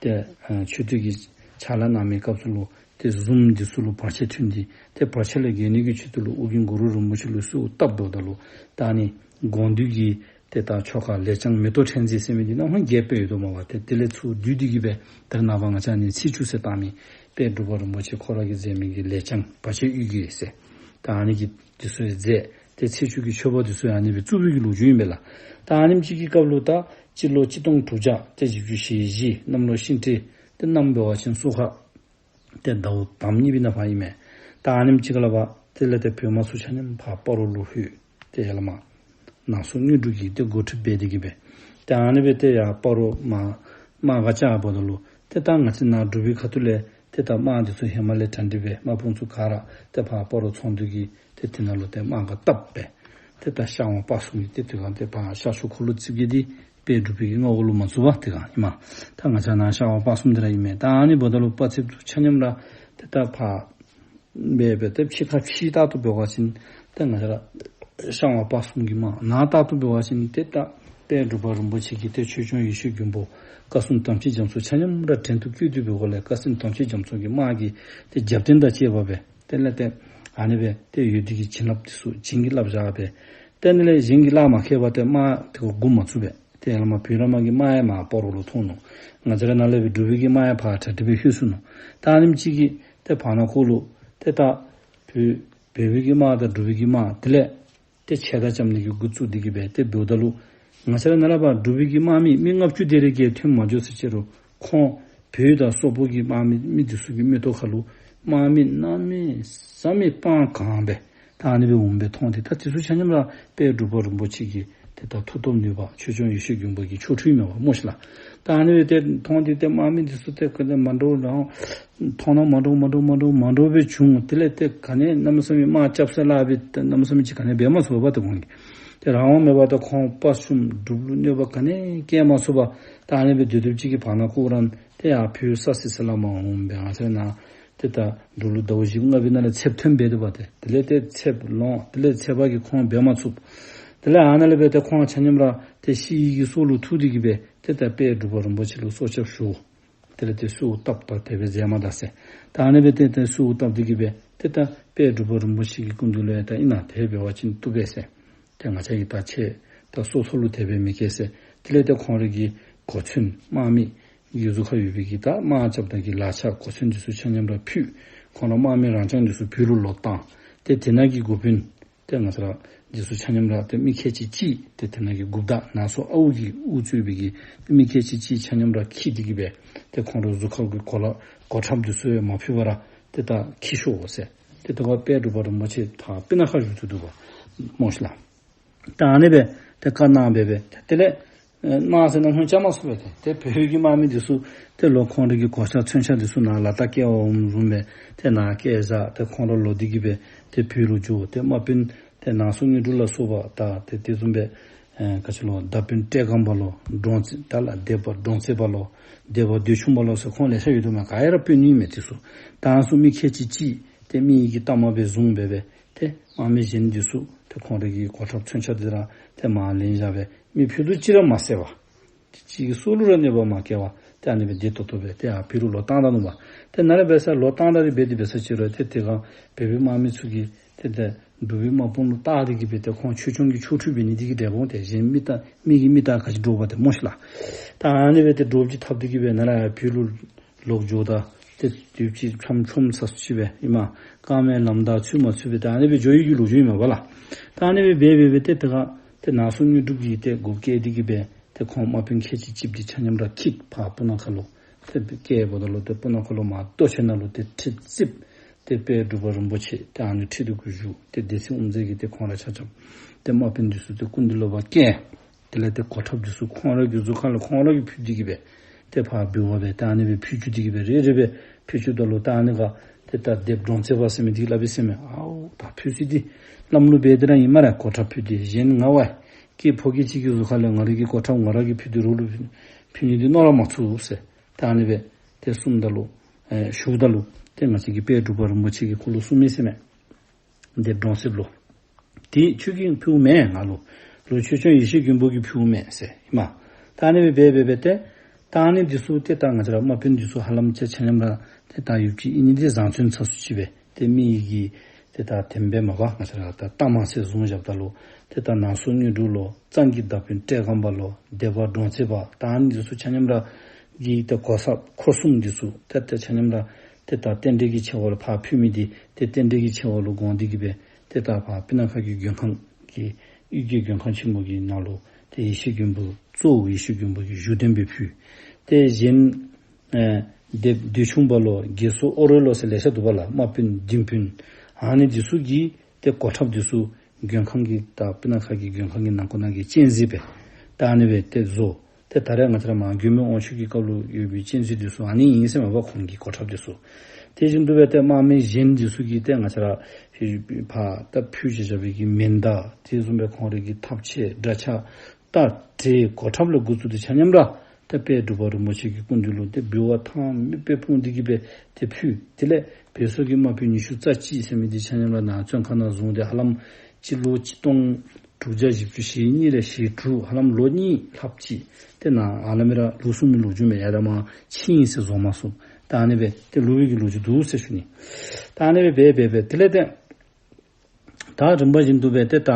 ཏེ་ཨེ་མཆོད་རྟེན་གྱི་ཕྱག་ལཱ་གནང་མི་སྐབས་སུ་ལུ་ཏེ་བཟུམ་འདི་ཚུ་ལུ་བར་ཆད་ཐོན་ཏེ་ཏེ་བར་ཆད་ལས་རྒྱལ་ནི་གི་ཆེད་དུ་ལུ་ཨོ་རྒྱན་གུ་རུ་རིན་པོ་ཆེ་ལུ་གསོལཝ་བཏབ་འགྱོཝ་ད་ལུ་ད་ཨ་ནི་དགོངས་འདུས་ཀྱི་ཏེ་ད་ཆོ་ག་ལས་བྱང་མེ་ཏོག་ཕྲེང་མཛེས་ཟེར་མི་འདི་ནང་ཧོན་རྒྱས་པའི་ཡོད་དོ་མ་པ། ཏེ་དེ་ལས་ཚུར་བསྡུས་ཏེ་གིས་སྦེ་ད་རེས་ནངས་པ་ང་བཅས་ཨ་ནི་ཚེས་བཅུ་ཟེར་བཏང་མི་དཔལ་འབྲུག་པ་རིན་པོ་ཆེ་ཁོ་ར་གིས་མཛད་མི་གི་ལས་བྱང་བར་ཆད་གཡུལ་འགྱེད་ཟེར་ད་ཨ་ནི་གི་འདི་ཚུ་ཡང་མཛད། ཏེ་ཚེས་བཅུ་གི་མཆོད་པ་འདི་ཚུ་ཡང་ཨ་ནི་སྦེ་བཙུགས་པའི་གི་ལོ་རྒྱུས་ཨིན་པས་ལགས། ད་ཨ་ནེམ་ཅིག་གི་སྐབས་ལུ་ད་སྤྱི་ལོ་གཅིག་སྟོང་དྲུག་བརྒྱ་ཏེ་བཞི་བཅུ་ཞེ་བཞི་གནམ་ལོ་ཤིང་སྤྲེལ་ཏེ་གནམ་འབད་བ་ཅིན་སོ་ཁ་ཏེ་ཟླཝ་དང་པ་གཉིས་པའི་ནང་ཕར་ཨིན་མས། ད་ཨ་ནེམ་ཅིག་ལས་ཕར་དེ་ལས་ཏེ་བོད་དམག་ཚུ་ཆ་མཉམ་ཕར་སྤ་རོ་ལུ་ལྷོད། ཏེ་ཡར་ལས་མར་ནང་སོ་དངོས་གྲུབ་ཀྱིས་ཏེ་འགོ་ཁྲིད་འབད་དེ་གིས་སྦེ་ཏེ་ཨ་ནི་སྦེ་ཏེ་ཡར་སྤ་རོ་དམག་དམག་སྒར་བཅག་འབདཝ་ད་ལུ་ཏེ་ད་ང་བཅས་ནཱ་འབྲུག་པའི་ཁ་ཐུག་ལས་ཏེ་ད་དམག་འདི་ཚུ་ཧེ་མ་ལས་གྲ་སྒྲིག་འབད་དམག་དཔུང་ཚུ་ག་ར་ཏེ་ཕར་སྤ་རོ་ཚོང་འདུས་ཀྱི་ཏེ་དེ་ནང་ལུ་ཏེ་དམག་སྒར་བཏབ་སྦེ་ ཏེ་ད་ཤར་ཝང་སྤ་གསུམ་གྱི་ཏེ་དེ་སྒང་ཏེ་ཕར་ཤར་ཕྱོགས་འཁོར་ལོ་རྩིབས་བརྒྱད་འདི་དཔལ་འབྲུག་པའི་གི་མངའ་འོག་ལུ་མ་ཚུད་པས། དེ་སྒང་ཨིན་མས། ད་ང་བཅས་ནཱ་ཤར་ཝང་སྤ་གསུམ་འདི་ར་ཨིན་མས། ད་ཨ་ནི་འབདཝ་ད་ལུ་དཔའ་རྩལཔ་ཚུ་ཆ་མཉམ་ར་ཏེ་ད་ཕར་འབད་འབད་ཏེ་ཕྱི་ཁ་ཕྱི་ལྟར་དུ་འབད་བ་ཅིན་ཏེ་ང་བཅས་ར་ཤར་ཝང་སྤ་གསུམ་གྱི་དམག། ནང་ལྟར་དུ་འབད་བ་ཅིན་ཏེ་ད་དཔལ་འབྲུག་པ་རིན་པོ་ཆེ་གི་ཏེ་ཆོས་སྐྱོང་ཡེ་ཤེས་མགོན་པོ་བཀའ་སྲུང་དམ་ཅན་རྒྱ་མཚོ་ཆ་མཉམ་ར་བྲན་དུ་བཀོལ་ཏེ་འབད་དགོ་ལས། བཀའ་སྲུང་དམ་ཅན་རྒྱ་མཚོ་གི་དམག་གི་ཏེ་རྒྱབ་རྟེན་དང་བཅས་པ་སྦེ་དེ་ལས་ཏེ་ཨ་ནི་སྦེ་ཏེ་ཡོད་དེ་གི་བྱིན་རླབས་དེ་ཚུ་བྱིན་གྱིས་བརླབས་བཞག་སྦེ། ཏེ་ཨ་ནི་ལས་གཞན་གྱིས་གླགས་མ་ཁེལ་བར་ཏེ་དམག་དེ་ཁར་འགོ་མ་བཙུགས་པས། ཏེ་ཡར་ལས་མར་བོད་ལས་མར་གྱི་དམག་ཡང་མར་སྤ་རོ་ལུ་ཐོན་ནུག། ང་བཅས་ར་ནཱ་ལས་སྦེ་འབྲུག་པའི་གི་དམག་ཡང་ཕར་གྲ་སྒྲིག་སྦེ་ལྷོད་སོ་ནུག། ད་ཨ་ནེམ་ཅིག་གིས་ཏེ་བར་ན་ཁོ་ལུ་ཏེ་ད་བོད་བོད་པའི་གི་དམག་དང་འབྲུག་པའི་གི་དམག་དེ་ལས་ཏེ་ཕྱད་ད་རྐྱབ་ནི་གི་འགོ་བཙུགས་ཏེ་གི་སྦེ་ཏེ་འབདཝ་ད་ལུ་ང་བཅས་ར་ནཱ་ལས་ཕར་འབྲུག་པའི་གི་དམག་མི་མི་ལྔ་བཅུ་དེ་རེ་གིས་ཐོན་མ་འགྱོ་ཟེར་ཅི་རུང་ཁོང་བོད་དང་སོག་པོ་གི་དམག་མི་མི་དེ་ཚུ་གི་མིག་ཏོ་ཁ་ལུ་དམག་མི་གནམ་མེད་ས་མེད་སྤང་གང་སྦེ་ད་ཨ་ནི་སྦེ་འོངམ་སྦེ་མཐོང་སྟེ། ད་དེ་ཚུ་ཆ་མཉམ་ར་དཔལ་འབྲུག་པ་རིན་པོ་ཆེ་གི་ཏེ་ད་མཐུ་སྟོབས་ནུས་པ་ཆོས་སྐྱོང་ཡེ་ཤེས་མགོན་པོ་གི་ཆོ་འཕྲུལ་མས་པ་སྨོ་ཤིག་ལགས། ད་ཨ་ནི་སྦེ་ཏེ་མཐོང་སྟེ་ཏེ་དམག་མི་དེ་ཚུ་ཏེ་ག་ནི་མ་འདྲཝ་རང་མཐོང་ན་མ་འདྲཝ་མ་འདྲཝ་མ་འདྲཝ་མ་འདྲཝ་སྦེ་བྱུང་། དེ་ལས་ཏེ་ག་ནི་གནམ་མེད་ས་མེད་དམག་རྐྱབ་ས་ལཱ་སྦེ་ཏེ་གནམ་མེད་ས་མེད་ཅིག་ག་ནི་འབད་མ་ཚུགས་པས། ཏེ་ཁོང་གིས་ཏེ་རང་དབང་མེད་པར་ཏེ་ཁོང་དཔའ་ཞུམ་འབྲུག་ལུ་གནོད་པ་ག་ནི་བཀལ་མ་ཚུགས་པར་ད་ཨ་ནི་སྦེ་སྡོད་སྡོདཔ་ཅིག་གི་བར་ན་ཁོ་ར་ཏེ་ཡར་བོད་ས་སི་སི་ལས་མར་འོངམ་སྦེ་ང་བཅས་ནཱ་ཏེ་ད་འབྲུག་ལུ་ཟླཝ་བཞི་ལྔ་པའི་ནང་ལས་ཚདཔ་ཐོན་འབད་དོ་བ་ཏེ། དེ་ལས་ཏེ་ཚདཔ་ལོང་། དེ་ལས་ཚད་པ་གིས་ཁོང་འབད་མ་ཚུགས། དེ་ལས་ཨ་ནཱ་ལས་སྦེ་ཏེ་ཁོང་ཆ་མཉམ་ར་ཏེ་ཤི་ཡི་གི་སྲོག་ལུ་ཐུག་སྟེ་གི་སྦེ་ཏེ་ད་དཔལ་འབྲུག་པ་རིན་པོ་ཆེ་ལུ་སྲོག་སྐྱབས་ཞུ། དེ་ལས་ཏེ་གསོལཝ་བཏབ་ད་དེ་སྦེ་མཛད་མ་ད་ཟེར། ད་ཨ་ནི་སྦེ་ཏེ་ཏེ་གསོལཝ་བཏབ་སྟེ་གི་སྦེ་ཏེ་ད་དཔལ་འབྲུག་པ་རིན་པོ་ཆེ་གི་སྐུ་མདུན་ལུ་ཡང་ད་ཨིན་ན་དེ་འབད་བ་ཅིན་བཏུབ་པས་ཟེར། ཏེ་ང་བཅས་ཀྱིས་ད་ཁྱེད་ད་སོ་སོ་ལུ་དེ་སྦེ་མི་བཀལ་ཟེར། དེ་ལས་ཏེ་ཁོང་རའི་གི་གོ་མཚོན་དམག་མི་གི་གཟུགས་ཁར་ཡོད་པའི་གི་ད་དམག་རྐྱབ་ད་གི་ལག་ཆ་གོ་མཚོན་འདི་ཚུ་ཆ་མཉམ་ར་ཕུད། ཁོང་ར་དམག་མི་རང་རྐྱང་འདི་ཚུ་བོད་ལུ་ལོག་བཏང་། ཏེ་དེ་ནང་གི་འགོ་དཔོན་ཏེ་ང་བཅས་ར་འདི་ཚུ་ཆ་མཉམ་ར་ཏེ་མི་ཁལ་གཅིག་གཅིག་ཏེ་དེ་ནང་གི་འགོ་བདག་ནང་སོ་ཨའུ་གིས་དབུ་གཙོས་པའི་གི་མི་ཁལ་གཅིག་གཅིག་ཆ་མཉམ་ར་འཁྱིད་དེ་གི་སྦེ་ཏེ་ཁོང་ར་གཟུགས་ཁར་གི་གོ་ལ་གོ་ཁྲབ་འདི་ཚུ་ཡང་མ་ཕུད་པར་ར་ཏེ་ད་འཁྱིད་ཤོག་ཟེར། ཏེ་དེ་སྒང་དཔལ་འབྲུག་པ་རིན་པོ་ཆེ་ད་སྤུ་ན་ཁ་བཞུགས་ཏེ་འདུག་པ་སྨོ་ཤིག་ལགས། ད་ཨ་ནི་སྦེ་ཏེ་བཀའ་གནང་སྦེ་སྦེ་ཏེ་དེ་ལས་ཨེ་དམག་ཟེར་ནམ་ཧོན་རྐྱབ་མ་ཚུགས་པས། ཏེ་ཏེ་བོད་ཀྱི་དམག་མི་འདི་ཚུ་ཏེ་ལོག་ཁོང་རའི་གི་གོ་ཆ་མཚོན་ཆ་འདི་ཚུ་ནཱ་ལག་རྟགས་བཀལ་བར་འོངམ་བཟུམ་སྦེ་ཏེ་ནཱ་བཀལ་བཞག། ཏེ་ཁོང་ར་ལོག་སྟེ་གི་སྦེ་ཏེ་བོད་ལུ་འགྱོ། ཏེ་དམག་དཔོན་ཏེ་ནང་སོ་དངོས་གྲུབ་ལ་སོགས་པ་ད་ཏེ་དེ་བཟུམ་སྦེ་ཨེ་ག་ཅི་ལོ་མདའ་དཔོན་བཀྲས་སྒང་པ་ལོ། འབྲོང་རྩེ་ད་ལ་སྡེ་པ་འབྲོང་རྩེ་པ་ལོ། སྡེ་པ་འདོད་ཆུང་པ་ལོ་ཟེར་ཁོང་ལེ་ཤ་ཡོད་དོ་མས། ག་ཡ་ར་དཔོན་ཨིན་མས་དེ་ཚུ། ད་ཨ་ཚུ་མི་ཁལ་གཅིག་གཅིག་ཏེ་མི་ཡི་གི་གཏའ་མ་སྦེ་བཟུང་སྦེ་སྦེ་ཏེ་དམག་མི་གཞན་འདི་ཚུ་ཏེ་ཁོང་རའི་གི་གོ་ཁྲབ་མཚོན་ཆ་འདི་ར་ཏེ་མར་ལེན་བཞག་སྦེ་མི་ཕུད་རྡོག་གཅིག་ར་མ་བསད་པར་ཏེ་གཅིག་གི་སྲོག་ལུ་ར་གནོད་པ་མ་བཀལ་བར་ཏེ་ཨ་ནི་སྦེ་བདེ་ཏོག་ཏོ་སྦེ་ཏེ་ཡར་བོད་ལུ་ལོག་བཏང་ད་ནུག་པ། ཏེ་ནཱ་ལས་འབད་ས་ལོག་བཏང་ད་རེ་འབད་དེ་འབད་ས་ཅིག་རུང་ཏེ་དེ་སྒང་བོད་པའི་དམག་མི་ཚུ་གིས་ཏེ་ཏེ་འབྲུག་པའི་དམག་དཔུང་ལུ་བལྟ་སྟེ་གི་སྦེ་ཏེ་ཁོང་ཆོས་སྐྱོང་གི་ཆོ་འཕྲུལ་འབད་ནི་འདི་གིས་འབྲས་བུ་ཏེ་གཞན་མི་རྟག་མི་གི་མི་རྟག་ག་ཅི་འདྲོག་པ་ཏེ་སྨོ་ཤིག་ལགས། ད་ཨ་ནི་སྦེ་ཏེ་འདྲོག་ཅིག་འཐབ་སྟེ་གི་སྦེ་ནཱ་ལས་ཡར་བོད་ལུ་ལོག་འགྱོཝ་ད་ཏེ་དུས་ཅིག་ཁམས་ཆུམ་ས་སུ་ཅིག་སྦེ་ཨིན་མས། རྐང་མའི་ལམ་བདའ་ཚུད་མ་ཚུད་སྦེ་ཏེ་ཨ་ནི་སྦེ་འགྱོ་ཡི་གི་ལོ་རྒྱུས་ཨིན་མས་པ་ལགས། ད་ཨ་ནི་སྦེ་འབད་འབད་སྦེ་ཏེ་དེ་སྒང་ཏེ་ནང་སོ་དངོས་གྲུབ་ཀྱིས་ཏེ་འགོ་བཀལ་ཏེ་གི་སྦེ་ཏེ་ཁོང་དམག་དཔོན་ཁལ་གཅིག་གཅིག་འདི་ཆ་མཉམ་ར་འཁྱིད་ཕར་སྤུ་ན་ཁ་ལུ་ཏེ་བཀལཝ་ད་ལུ་ཏེ་སྤུ་ན་ཁ་ལུ་མར་སྟོད་ཆེན་ནང་ལུ་ཏེ་ཁྲི་རྩིབས་ཏེ་དཔལ་འབྲུག་པ་རིན་པོ་ཆེ་ཏེ་ཨ་ནི་ཁྲི་འདི་གུ་བཞུགས། ཏེ་སྡེ་སྲིད་དབུ་མཛད་ཀྱིས་ཏེ་ཁོང་ར་ཆ་ཁྱབ་ཏེ་དམག་དཔོན་འདི་ཚུ་ཏེ་སྐུ་མདུན་ལུ་ཕར་བསྐྱལ། དེ་ལས་ཏེ་གོ་ཁྲབ་འདི་ཚུ་ཁོང་ར་གི་གཟུགས་ཁ་ལུ་ཁོང་ར་གིས་ཕུད་དེ་གི་སྦེ་ཏེ་ཕར་འབུལ་བ་སྦེ་ཏེ་ཨ་ནི་སྦེ་ཕུལ་བཅུག་སྟེ་གི་སྦེ་རེ་རེ་སྦེ་ཕུལ་བཅུགཔ་ད་ལུ་ཏེ་ཨ་ནི་སྒང་ཏེ་ད་སྡེ་པ་འབྲོང་རྩེ་པ་ཟེར་མི་འདི་གིས་སླབ་པས་ཟེར་མས། ཨའོ་ད་ཕུལ་ས་འདི་བླམ་ལུ་འབད་དེ་ར་ཨིན་སྨ་རེ། གོ་ཁྲབ་ཕུལ་ཏེ་གཞན་ང་བ་སྐྱེས་ཕོ་སྐྱེས་ཅིག་གི་གཟུགས་ཁ་ལས་ང་རའི་གི་གོ་ཁྲབ་ང་ར་གིས་ཕུལ་ཏེ་རོགས་ལུ་ཕུལ་ནི་འདི་མནོ་ར་མ་ཚུགས་ཟེར། ད་ཨ་ནི་སྦེ་ཏེ་གསུངམ་ད་ལུ་ཨེ་ཞུཝ་ད་ལུ་ཏེ་ང་བཅས་ཀྱི་དཔལ་འབྲུག་པ་རིན་པོ་ཆེ་གིས་ཁོ་ལུ་གསུངས་མི་ཟེར་མས། སྡེ་པ་འབྲོང་རྩེཔ་ལུ། དེ་ཁྱོད་ཀྱིས་ཕུལཝ་མེན་ང་ལུ། ལོག་ཆོས་སྐྱོང་ཡེ་ཤེས་མགོན་པོ་གིས་ཕུལཝ་མས་ཟེར་ཨིན་མས། ད་ཨ་ནི་སྦེ་འབད་འབད་འབད་ཏེ་ད་ཨ་ནི་འདི་ཚུ་ཏེ་ད་ང་བཅས་ར་དམག་དཔོན་འདི་ཚུ་ཧ་ལམ་ཅིག་ཆ་མཉམ་ར་ཏེ་ད་ཡུདཔ་ཅིག་ཨིན་ནི་འདི་བཟང་བཙོན་ཚ་སུ་ཅིག་སྦེ་ཏེ་མི་ཡི་གི་ཏེ་ད་དེམ་སྦེ་མ་པ་ང་བཅས་ར་ད་གཏའ་མ་ཟེར་བཟུང་བཞགཔ་ད་ལུ་ཏེ་ད་ནང་སོ་དངོས་གྲུབ་ལོ། གཙང་གི་མདའ་དཔོན་བཀྲས་སྒང་པ་ལོ། སྡེ་པ་འབྲོང་རྩེ་པ། ད་ཨ་ནི་འདི་ཚུ་ཆ་མཉམ་ར་གི་ཏེ་གོ་ས་འཁོར་གསུམ་འདི་ཚུ་ཏེ་ཏེ་ཆ་མཉམ་ར་ཏེ་ད་རྟེན་འབྲེལ་གྱི་ཆེ་བ་ལུ་ཕར་ཕུལ་མི་འདི་ཏེ་རྟེན་འབྲེལ་གྱི་ཆེ་བ་ལུ་དགོངས་ཏེ་གི་སྦེ་ཏེ་ད་ཕར་སྤུ་ན་ཁ་གི་མགོན་ཁང་གི་གཡུལ་རྒྱལ་མགོན་ཁང་ཆེན་མོ་གི་ནང་ལུ་ཏེ་ཡེ་ཤེས་མགོན་པོ་གཙོ་བོ་ཡེ་ཤེས་མགོན་པོ་གི་བཞུགས་གདན་སྦེ་ཕུལ། ཏེ་གཞན་ཨེ་སྡེ་པ་འདོད་ཆུང་པ་ལོ། དགེ་སོ་ཨོ་རོད་ལོ་ཟེར་ལེ་ཤ་འདུག་པ་ལགས། དམག་དཔོན་ལྡིང་དཔོན་ཨ་ནི་འདི་ཚུ་གིས་ཏེ་གོ་ཁྲབ་འདི་ཚུ་མགོན་ཁང་གི་ད་སྤུ་ན་ཁ་གི་མགོན་ཁང་གི་ནང་ཁོ་ན་གི་སྤྱན་གཟིགས་སྦེ་ད་ཨ་ནི་སྦེ་ཏེ་བཟོ། ཏེ་ད་རེས་ང་བཅས་ར་མར་མགོན་པོའི་དབང་ཕྱུག་གི་སྐབས་ལུ་ཡོད་པའི་སྤྱན་གཟིགས་འདི་ཚུ་ཨ་ནི་ཨིན་ཟེར་མས་པ། ཁོང་གི་གོ་ཁྲབ་འདི་ཚུ། དེ་བཞིན་དུ་སྦེ་ཏེ་དམག་མི་གཞན་འདི་ཚུ་གིས་ཏེ་ང་བཅས་ར་ཕར་ཕུལ་བྱས་བཞག་པའི་གི་མེ་མདའ་དེ་བཟུམ་སྦེ་ཁོང་རའི་གི་ཐབ་ཆས་དགྲ་ཆས་རྟ་དྲེལ་གོ་ཁྲབ་ལས་འགོ་བཙུགས་ཏེ་ཆ་མཉམ་ར་ཏེ་དཔལ་འབྲུག་པ་རིན་པོ་ཆེ་གི་སྐུ་མདུན་ལུ་ཏེ་འབུལ་བ་ཐངས་མེད་པའི་སྤུངས་ཏེ་གི་སྦེ་ཏེ་ཕུལ། དེ་ལས་བོད་སོག་གི་དམག་དཔོན་ཉི་ཤུ་རྩ་གཅིག་ཟེར་མི་འདི་ཆ་མཉམ་ར་ནཱ་བཙོན་ཁང་ནང་བཟུང་སྟེ་ཧ་ལམ་སྤྱི་ལོ་ཆིག་སྟོང་དྲུག་བརྒྱ་བཞི་བཅུ་ཞེ་གཉིས་ལས་ཞེ་དྲུག་ཧ་ལམ་ལོ་གཉིས་ལྷགཔ་ཅིག་ཏེ་ནཱ་ཨ་ལ་མི་ར་ལུས་སོང་མི་ལོ་རྒྱུས་མས། ཡར་ལས་མར་ཕྱིན་ཡི་ཟེར་བཟོ་མ་ཚུགས། ད་ཨ་ནི་སྦེ་ཏེ་ལུས་པའི་གི་ལོ་རྒྱུས་འདུག་ཟེར་ཞུ་ནི། ད་ཨ་ནི་སྦེ་འབད་འབད་འབད་དེ་ལས་ཏེ་ད་རིམ་པ་བཞིན་དུ་སྦེ་ཏེ་ད་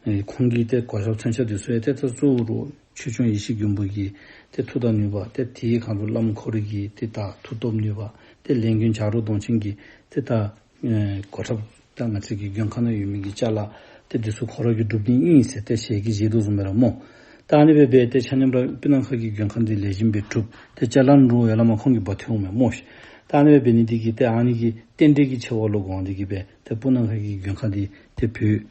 ཨེ་ཁོང་གི་ཏེ་གོ་ཆ་མཚོན་ཆ་འདི་ཚུ་ཡང་ཏེ་ད་གཙོ་བོ་ར་ཆོས་སྐྱོང་ཡེ་ཤེས་མགོན་པོ་གི་ཏེ་མཐུ་དང་ནུས་པ་ཏེ་དེའི་སྒང་ལུ་བླམ་ཁོ་རའི་གི་ཏེ་ད་མཐུ་སྟོབས་ནུས་པ་ཏེ་ལས་མགོན་བྱ་རོག་གདོང་ཅན་གྱི་ཏེ་ད་ཨེ་གོ་ཁྲབ་ད་ང་བཅས་ཀྱི་མགོན་ཁང་ནང་ཡོད་མི་གི་ཅ་ལ་ཏེ་འདི་ཚུ་ཁོ་ར་གིས་སྒྲུབ་ནི་ཨིན་ཟེར་ཏེ་ཞལ་གྱིས་བཞེས་དོ་བཟུམ་སྦེ་ར་སྨོ། ད་ཨ་ནི་སྦེ་འབད་ཏེ་ཆ་མཉམ་ར་སྤུ་ན་ཁ་གི་མགོན་ཁང་འདི་ལེགས་ཤོམ་སྦེ་གྲུབ། ཏེ་ཅ་ལ་ནང་ལུ་ཡར་ལས་མར་ཁོང་གིས་འབག་འཐུ་འོང་མས་སྨོ་ཤིག། ད་ཨ་ནི་སྦེ་འབད་ནི་འདི་གིས་ཏེ་ཨ་ནི་གི་རྟེན་འབྲེལ་གྱི་ཆེ་བ་ལུ་དགོངས་ཏེ་གི་སྦེ་ཏེ་སྤུ་ན་ཁ་གི་མགོན་ཁང་འདི་ཏེ་བོད་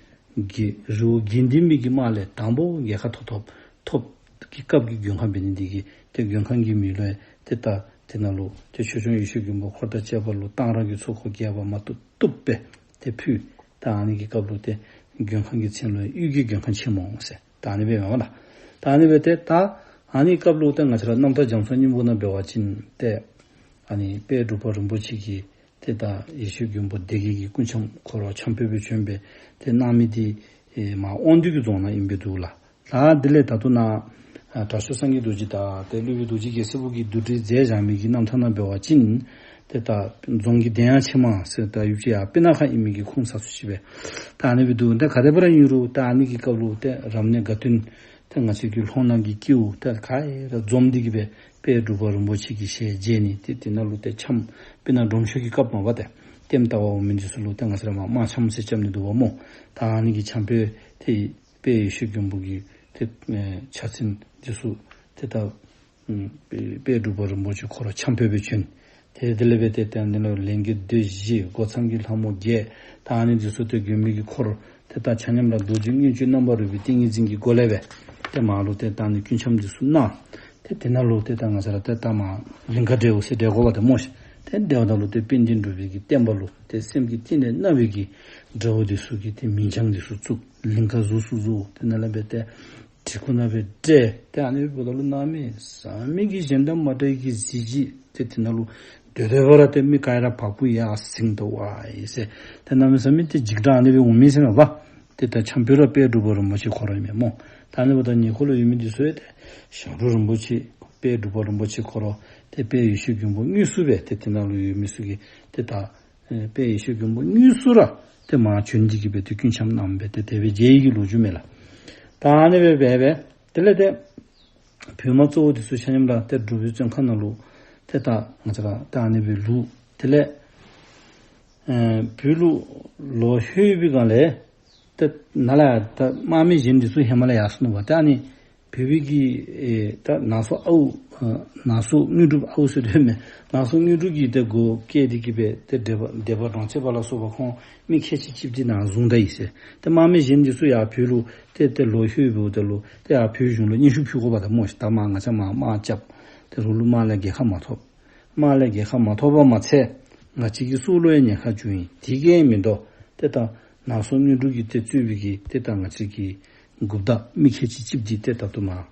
ཀྱི་རི་བོ་དགེ་ལྡན་པའི་གི་དམག་ལས་དང་པོ་རྒྱལ་ཁ་ཐོབ་ཐོབ་ཐོབ་ཀྱི་སྐབས་ཀྱི་མགོན་ཁང་འབད་ནི་འདི་གིས་ཏེ་མགོན་ཁང་གི་མིང་ལུ་ཡང་ཏེ་ད་དེ་ནང་ལུ་ཏེ་ཆོས་སྐྱོང་ཡེ་ཤེས་མགོན་པོ་འཁོར་དང་བཅས་པ་ལུ་གཏང་རག་གི་ཚོགས་འཁོར་རྒྱས་པ་མ་བཏུབ་བཏུབ་སྦེ་ཏེ་ཕུལ། ད་ཨ་ནི་གི་སྐབས་ལུ་ཏེ་མགོན་ཁང་གི་མཚན་ལུ་ཡང་དབུས་ཀྱི་མགོན་ཁང་ཆེན་མོ་ཟེར་ད་ཨ་ནི་སྦེ་མེན་པ་ལགས། ད་ཨ་ནི་སྦེ་ཏེ་ད་ཨ་ནི་སྐབས་ལུ་ཏེ་ང་བཅས་ར་རྣམ་ཐར་རྒྱ་མཚོ་སྙིང་པོ་ནང་འབད་བ་ཅིན་ཏེ་ཨ་ནི་དཔལ་འབྲུག་པ་རིན་པོ་ཆེ་གིས་ཏེ་ད་ཡེ་ཤེས་མགོན་པོ་སྡེ་བརྒྱད་ཀྱི་སྐུ་འཆམ་ཁོ་ར་འཆམ་དཔོན་སྦེ་བྱོན་སྦེ་ཏེ་གནང་མི་འདི་ཨེ་མར་དབང་འདུས་ཀྱི་རྫོང་ནང་ཨིན་པས་འདུག་ལགས། ད་དེ་ལས་ད་ལྟོ་ནཱ་ཨ་དྲག་ཤོས་སངས་རྒྱས་རྡོ་རྗེ་དང་ཏེ་སློབ་དཔོན་རྡོ་རྗེ་རྒྱལ་སྲས་པོ་གིས་བསྡུ་སྒྲིག་མཛད་བཞག་མི་གི་རྣམ་ཐར་ནང་འབད་བ་ཅིན་ཏེ་ད་རྫོང་གི་གདན་ཡང་ཆེན་མོ་ཟེར་ད་ཡུལ་ཅིག་ཡར་སྤུ་ན་ཁ་ཨིན་མི་གི་ཁུངས་ས་སུ་ཅིག་སྦེ་ད་ཨ་ནི་སྦེ་འདུག། ད་ག་དེ་སྦེ་ར་ཨིན་རུང་ད་ཨ་ནི་གི་སྐབས་ལུ་ཏེ་རབ་གནས་དགའ་སྟོན་ཏེ་ང་བཅས་ཀྱི་ལྷོ་ནང་གི་སྐྱེ་བོ་ཏེ་ག་ར་འཛོམས་ཏེ་གི་སྦེ་དཔལ་འབྲུག་པ་རིན་པོ་ཆེ་གི་ཞལ་མཇལ་ནི་ཏེ་དེ་ནང་ལུ་ཏེ་འཆམ་སྤུ་ན་སྒྲོམ་ཆོག་གི་སྐབས་མ་པ་ཏེ་ལྟདམོ་ལྟ་བར་འོང་མི་འདི་ཚུ་ལུ་ཏེ་ང་བཅས་ར་མར་དམག་འཆམ་ཟེར་རྐྱབ་ནི་འདུག་པ་སྨོ། ད་ཨ་ནི་གི་འཆམ་དཔོན་ཏེ་དཔལ་ཡེ་ཤེས་མགོན་པོ་གི་ཏེ་ཨེ་ཕྱག་མཚན་འདི་ཚུ་ཏེ་ད་ཨུམ་དཔལ་དཔལ་འབྲུག་པ་རིན་པོ་ཆེ་ཁོ་ར་འཆམ་དཔོན་སྦེ་བྱོན། ཏེ་དེ་ལས་འབད་ཏེ་ཏེ་ཨ་ནི་ལུ་ལས་མགོན་སྡེ་བཞི་སྒོ་མཚམས་ཀྱི་ལྷ་མོ་བརྒྱད་ད་ཨ་ནི་འདི་ཚུ་ཏེ་མགོན་པོའི་གི་འཁོར་ཏེ་ད་ཆ་མཉམ་ར་རྡོ་རྗེ་མངོན་སྤྱོད་རྣམ་པ་རོལ་པའི་ཏིང་ངེ་འཛིན་གྱི་སྒོ་ལས་སྦེ་ཏེ་མར་ལུ་ཏེ་ད་ཨ་ནི་སྐུ་འཆམ་འདི་ཚུ་གནང་། ཏེ་དེ་ནང་ལུ་ཏེ་ད་ང་བཅས་ར་ཏེ་ད་མར་ལིང་ག་བསྒྲལཝ་ཟེར་བསྒྲལ་དགོ་པ་ཏེ་སྨོ་ཤིག། ཏེ་བསྒྲལཝ་ད་ལུ་ཏེ་དཔལ་ལྡན་འབྲུག་པའི་གི་བསྟན་པ་ལུ་ཏེ་སེམས་ཀྱི་གཏིང་ནས་གནག་པའི་གི་དགྲ་བོ་འདི་ཚུ་གི་ཏེ་མིང་བྱང་འདི་ཚུ་བཙུགས། ལིང་ག་གཟུགས་སུ་བཟོ། དེ་ནང་ལས་འབད་ཏེ་གྲི་གུ་ནང་སྦེ་བསྒྲལ། ཏེ་ཨ་ནི་འབདཝ་ད་ལུ་གནམ་མེད་ས་མེད་ཀྱི་གཞན་དང་མ་འདྲ་བའི་གི་གཟི་བརྗིད་ཏེ་དེ་ནང་ལུ་སྡོད་སྡོདཔ་ར་ཏེ་མི་ག་ར་བ་སྤུ་ཡར་ཟིང་དོ་ཝའི་ཟེར། ཏེ་གནམ་མེད་ས་མེད་ཏེ་འཇིགས་སྐྲག་ཨ་ནི་སྦེ་འོང་མི་ཟེར་མས་པ། ཏེ་ད་འཆམ་དཔོན་ར་དཔལ་འབྲུག་པ་རིན་པོ་ཆེ་ཁོ་ར་ཨིན་མས་སྨོ། ད་ཨ་ནི་འབདཝ་ད་ཉེ་འཁོར་ལུ་ཡོད་མི་འདི་ཚུ་ཡང་ཏེ་ཞབས་དྲུང་རིན་པོ་ཆེ་དཔལ་འབྲུག་པ་རིན་པོ་ཆེ་ཁོ་ར་ཏེ་དཔལ་ཡེ་ཤེས་མགོན་པོ་དངོས་སུ་སྦེ་ཏེ་དེ་ནང་ལུ་ཡོད་མི་ཚུ་གིས་ཏེ་ད་ཨེ་དཔལ་ཡེ་ཤེས་མགོན་པོ་དངོས་སུ་ར་ཏེ་མར་བྱོན་ཏེ་གི་སྦེ་ཏེ་སྐུ་འཆམ་གནང་སྦེ་ཏེ་དེ་སྦེ་མཇལ་ཡི་གི་ལོ་རྒྱུས་མས་ལགས། ད་ཨ་ནི་སྦེ་འབད་སྦེ་དེ་ལས་ཏེ་བོད་དམག་གཙོ་བོ་འདི་ཚུ་ཆ་མཉམ་ར་ཏེ་འབྲུག་པའི་བཙོན་ཁང་ནང་ལུ་ཏེ་ད་ང་བཅས་ར་ད་ཨ་ནི་སྦེ་ལུས། དེ་ལས་ཨེ་བོད་ལུ་ལོག་ལྷོད་པའི་སྒང་ལས་ཏེ་ནཱ་ལས་ད་དམག་མི་གཞན་འདི་ཚུ་ཧེ་མ་ལས་ཡར་སོང་ནུག་པ། ཏེ་ཨ་ནི་བོད་པའི་གི་ཨེ་ད་ནང་སོ་ཨའུ་ཨ་ནང་སོ་དངོས་གྲུབ་ཨའུ་ཟེར་དོ་མས། ནང་སོ་དངོས་གྲུབ་ཀྱིས་ཏེ་འགོ་ཁྲིད་དེ་གི་སྦེ་ཏེ་སྡེ་པ་སྡེ་པ་འབྲོང་རྩེ་པ་ལ་སོགས་པ་ཁོང་མི་ཁལ་གཅིག་གཅིག་འདི་ནཱ་བཟུང་ད་ཡི་ཟེར། ཏེ་དམག་མི་གཞན་འདི་ཚུ་ཡར་བོད་ལུ་ཏེ་ཏེ་ལོག་ལྷོད་འབདཝ་ད་ལུ་ཏེ་ཡར་བོད་གཞུང་ལུ་སྙན་ཞུ་ཕུལ་དགོ་པ་ད་སྨོ་ཤིག། ད་མར་ང་བཅས་མར་དམག་རྐྱབ། ཏེ་རོགས་ལུ་དམག་ལས་རྒྱལ་ཁ་མ་ཐོབ། དམག་ལས་རྒྱལ་ཁ་མ་ཐོབ་པར་མ་ཚད་ང་བཅས་ཀྱི་སྲོག་ལུ་ཡང་ཉེན་ཁ་བྱུང་ཡི། དེ་གིས་མི་དོ་ཏེ་ད་ནང་སོ་དངོས་གྲུབ་ཀྱིས་ཏེ་གཙོས་པའི་གི་ཏེ་ད་ང་བཅས་ཀྱི་འགོ་བདག་མི་ཁལ་གཅིག་གཅིག་འདི་ཏེ་ད་ལྟོ་མར་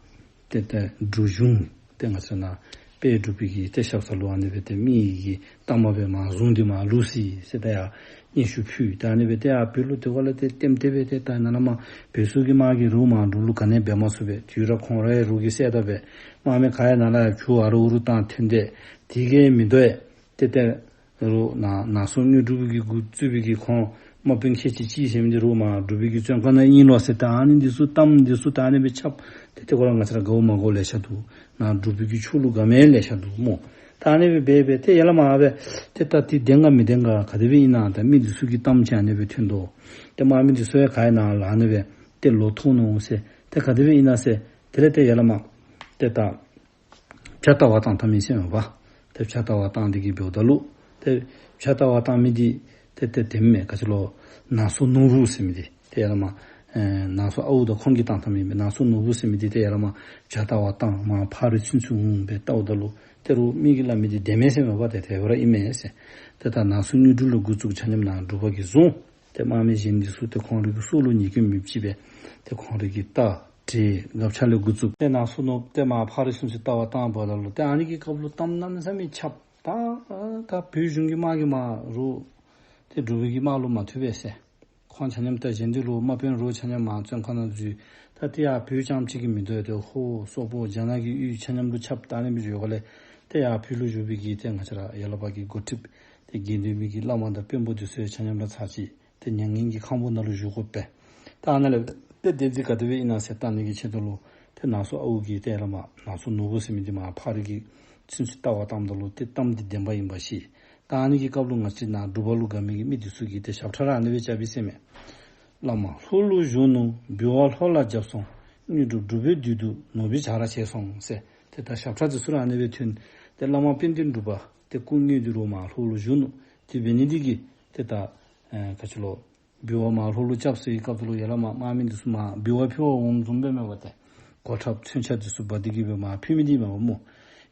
ཏེ་ཏེ་འབྲུག་གཞུང་ཏེ་ང་བཅས་ནཱ་དཔལ་འབྲུག་པའི་གི་ཏེ་ཞབས་ས་ལུ་ཨ་ནི་སྦེ་ཏེ་མི་གི་གཏའ་མ་སྦེ་མར་བཟུང་སྟེ་མར་ལུས་ཅི་ཟེར་ད་ཡར་སྙན་ཞུ་ཕུལ། ད་ཨ་ནི་སྦེ་ཏེ་ཡར་བོད་ལུ་ཏེ་གོ་ལ་ཏེ་ལྟདམོ་ལྟ་སྦེ་ཏེ་ད་ནཱ་ལས་མར་བོད་སོག་གི་དམག་གིས་རོགས་མར་འབྲུག་ལུ་ག་ནི་འབད་མ་ཚུགས་པས། དུས་ར་ཁོང་རའི་རོགས་ཀྱིས་བསད་ད་སྦེ་དམག་མི་ག་ཡང་ནཱ་ལས་ཡར་བྱོག་ཨ་རུ་ཨུ་རུ་བཏང་ཐོན་ཏེ་དེ་གིས་མི་དོ་ཡ། ཏེ་ཏེ་རོགས་ནཱ་ནང་སོ་དངོས་གྲུབ་ཀྱིས་འགོ་བཙུགས་པའི་གི་ཁོང་དམག་དཔོན་ཁལ་གཅིག་གཅིག་ཟེར་མི་འདི་རོགས་མར་འབྲུག་པའི་གི་བཙོན་ཁང་ནང་ཨིན་ལོ་ཟེར། ད་ཨ་ནི་འདི་ཚུ་གཏམ་འདི་ཚུ་ད་ཨ་ནི་སྦེ་ཁྱབ། ཏེ་ཏེ་ཁོ་ར་ང་བཅས་ར་དགའཝ་མ་དགའཝ་ལེ་ཤ་འདུག། ནཱ་འབྲུག་པའི་གི་ཕྱོགས་ལུ་དགའ་མི་ལེ་ཤ་འདུག་སྨོ། ད་ཨ་ནི་སྦེ་འབད་འབད་ཏེ་ཡར་ལས་མར་སྦེ་ཏེ་ད་འདི་བདེན་ག་མི་བདེན་ག་ག་དེ་སྦེ་ཨིན་ན། ད་མི་འདི་ཚུ་གི་གཏམ་ཅིག་ཨ་ནི་སྦེ་ཐོན་དོ། ཏེ་དམག་མི་འདི་ཚུ་ཡང་ག་ཡང་ནཱ་ལས་ཨ་ནི་སྦེ་ཏེ་ལོག་ཐོན་ནུག་ཟེར། ཏེ་ག་དེ་སྦེ་ཨིན་ན་ཟེར། དེ་ལས་ཏེ་ཡར་ལས་མར་ཏེ་ད་བྱ་ལྟ་བར་བཏང་བཏང་མི་ཟེར་མས་པ། ཏེ་བྱ་ལྟ་བར་བཏང་སྟེ་གི་འབདཝ་ད་ལུ་ཏེ་བྱ་ལྟ་བར་བཏང་མི་འདི་ཏེ་ཏེ་དེ་མེན་ག་ཅི་ལོ་ནང་སོ་ནོར་བུ་ཟེར་མི་འདི་ཏེ་ཡར་ལས་མར་ཨེ་ནང་སོ་ཨའུ་དང་ཁོང་གིས་བཏང་བཏང་མི་མེན། ནང་སོ་ནོར་བུ་ཟེར་མི་འདི་ཏེ་ཡར་ལས་མར་བྱ་ལྟ་བར་བཏང་མར་ཕར་རི་ཚུན་ཚོད་འོང་སྦེ་ལྟཝ་ད་ལུ་ ཏེ་རུང་མི་གིས་སླབ་མི་འདི་བདེན་མས་ཟེར་མས་པ། ཏེ་དེ་སྦེ་ར་ཨིན་མས་ཟེར། ཏེ་ད་ནང་སོ་དངོས་གྲུབ་ལས་འགོ་བཙུགས་ཆ་མཉམ་ནཱ་འབྲུག་པ་གིས་བཟུང་། ཏེ་དམག་མི་གཞན་འདི་ཚུ་ཏེ་ཁོང་རའི་གི་སྲོག་ལུ་ཉེས་སྐྱོན་མེདཔ་ཅིག་སྦེ་ཏེ་ཁོང་རའི་གི་རྟ་དྲེལ་སྒ་ཆས་ལས་འགོ་བཙུགས་ཏེ་ནང་སོ་ནོར་ཏེ་མར་ཕག་རི་ཚུན་ཚོད་ལྟ་བར་བཏངམ་ད་ལུ་ཏེ་ཨ་ནི་གི་སྐབས་ལུ་གཏམ་གནམ་མེད་ས་མེད་ཁྱབ། ད་ད་བོད་གཞུང་གི་དམག་གིས་མར་རོགས་ཏེ་འབྲུག་པའི་གི་དམག་ལུ་མ་ཐུབ་པས་ཟེར། ཁོང་ཆ་མཉམ་ད་གཞན་འདི་ལུ་དམག་དཔོན་རོགས་ཆ་མཉམ་མར་བཙོན་ཁང་ནང་འཛུལ། ད་ཏེ་ཡར་བོད་རྐྱངམ་གཅིག་གིས་མི་དོ། ཏེ་ཧོར་སོག་པོ་རྒྱ་ནག་གི་ཡུལ་ཆ་མཉམ་ལུ་ཁྱབ། ད་ཨ་ནི་སྦེ་འགྱོཝ་ལས་ཏེ་ཡར་བོད་ལུ་བཞུགས་པའི་གི་ཏེ་ང་བཅས་ར་ཡར་ལས་ཕར་གྱི་འགོ་ཁྲིདཔ་ཏེ་དགེ་འདུན་པའི་གི་བླ་མ་དང་དཔོན་པོ་འདི་ཚུ་ཆ་མཉམ་ར་ཚར་གཅིག་ཏེ་མྱ་ངན་གྱི་ཁང་བུ་ནང་ལུ་བཞུགས་དགོ་པས། ད་ཨ་ནཱ་ལས་ཏེ་བདེན་རྫུན་ག་དེ་སྦེ་ཨིན་ན་ཟེར་བལྟ་ནི་གི་ཆེད་དུ་ལུ་ཏེ་ནང་སོ་ཨའུ་གིས་ཏེ་ཡར་ལས་མར་ནང་སོ་ནོར་བུ་ཟེར་མི་འདི་མར་ཕག་རི་གི་ཚུན་ཚོད་ལྟ་བར་བཏངམ་ད་ལུ་ཏེ་གཏམ་འདི་བདེན་པ་ཨིན་པ་ཤེས། ད་ཨ་ནི་གི་སྐབས་ལུ་ང་བཅས་ནཱ་འབྲུག་པ་ལུ་དགའ་མི་གི་མི་འདི་ཚུ་གིས་ཏེ་ཞབས་ཁྲ་ར་ཨ་ནི་སྦེ་རྐྱབ་པས་ཟེར་མས། བླ་མ་ལྷོ་ལུ་བཞུགས་ནུག། འབུལ་བ་ལྷོ་ལ་བརྒྱབ་སོང་། དངོས་གྲུབ་འབྲུག་པའི་བདུད་འདུལ། ནོར་བུའི་བྱ་ར་བྱས་སོང་ཟེར། ཏེ་ད་ཞབས་ཁྲ་འདི་ཚུ་ར་ཨ་ནི་སྦེ་ཐོན། ཏེ་བླ་མ་དཔལ་ལྡན་འབྲུག་པ་ཏེ་སྐུ་དངོས་འདི་རོགས་མར་ལྷོ་ལུ་བཞུགས་ནུག། དེ་འབད་ནི་འདི་གིས་ཏེ་ད་ཨེ་ག་ཅི་ལོ། འབུལ་བ་མར་ལྷོ་ལུ་རྐྱབ་སའི་སྐབས་སུ་ལུ་ཡར་ལས་མར་དམག་མི་འདི་ཚུ་མར་འབུལ་བ་ཕུལ་བར་འོངམ་བཟུམ་སྦེ་མས་པ། ཏེ་གོ་ཁྲབ་མཚོན་ཆ་འདི་ཚུ་འབག་སྟེ་གི་སྦེ་མར་ཕུལ་མི་འདི་མས་པ་སྨོ།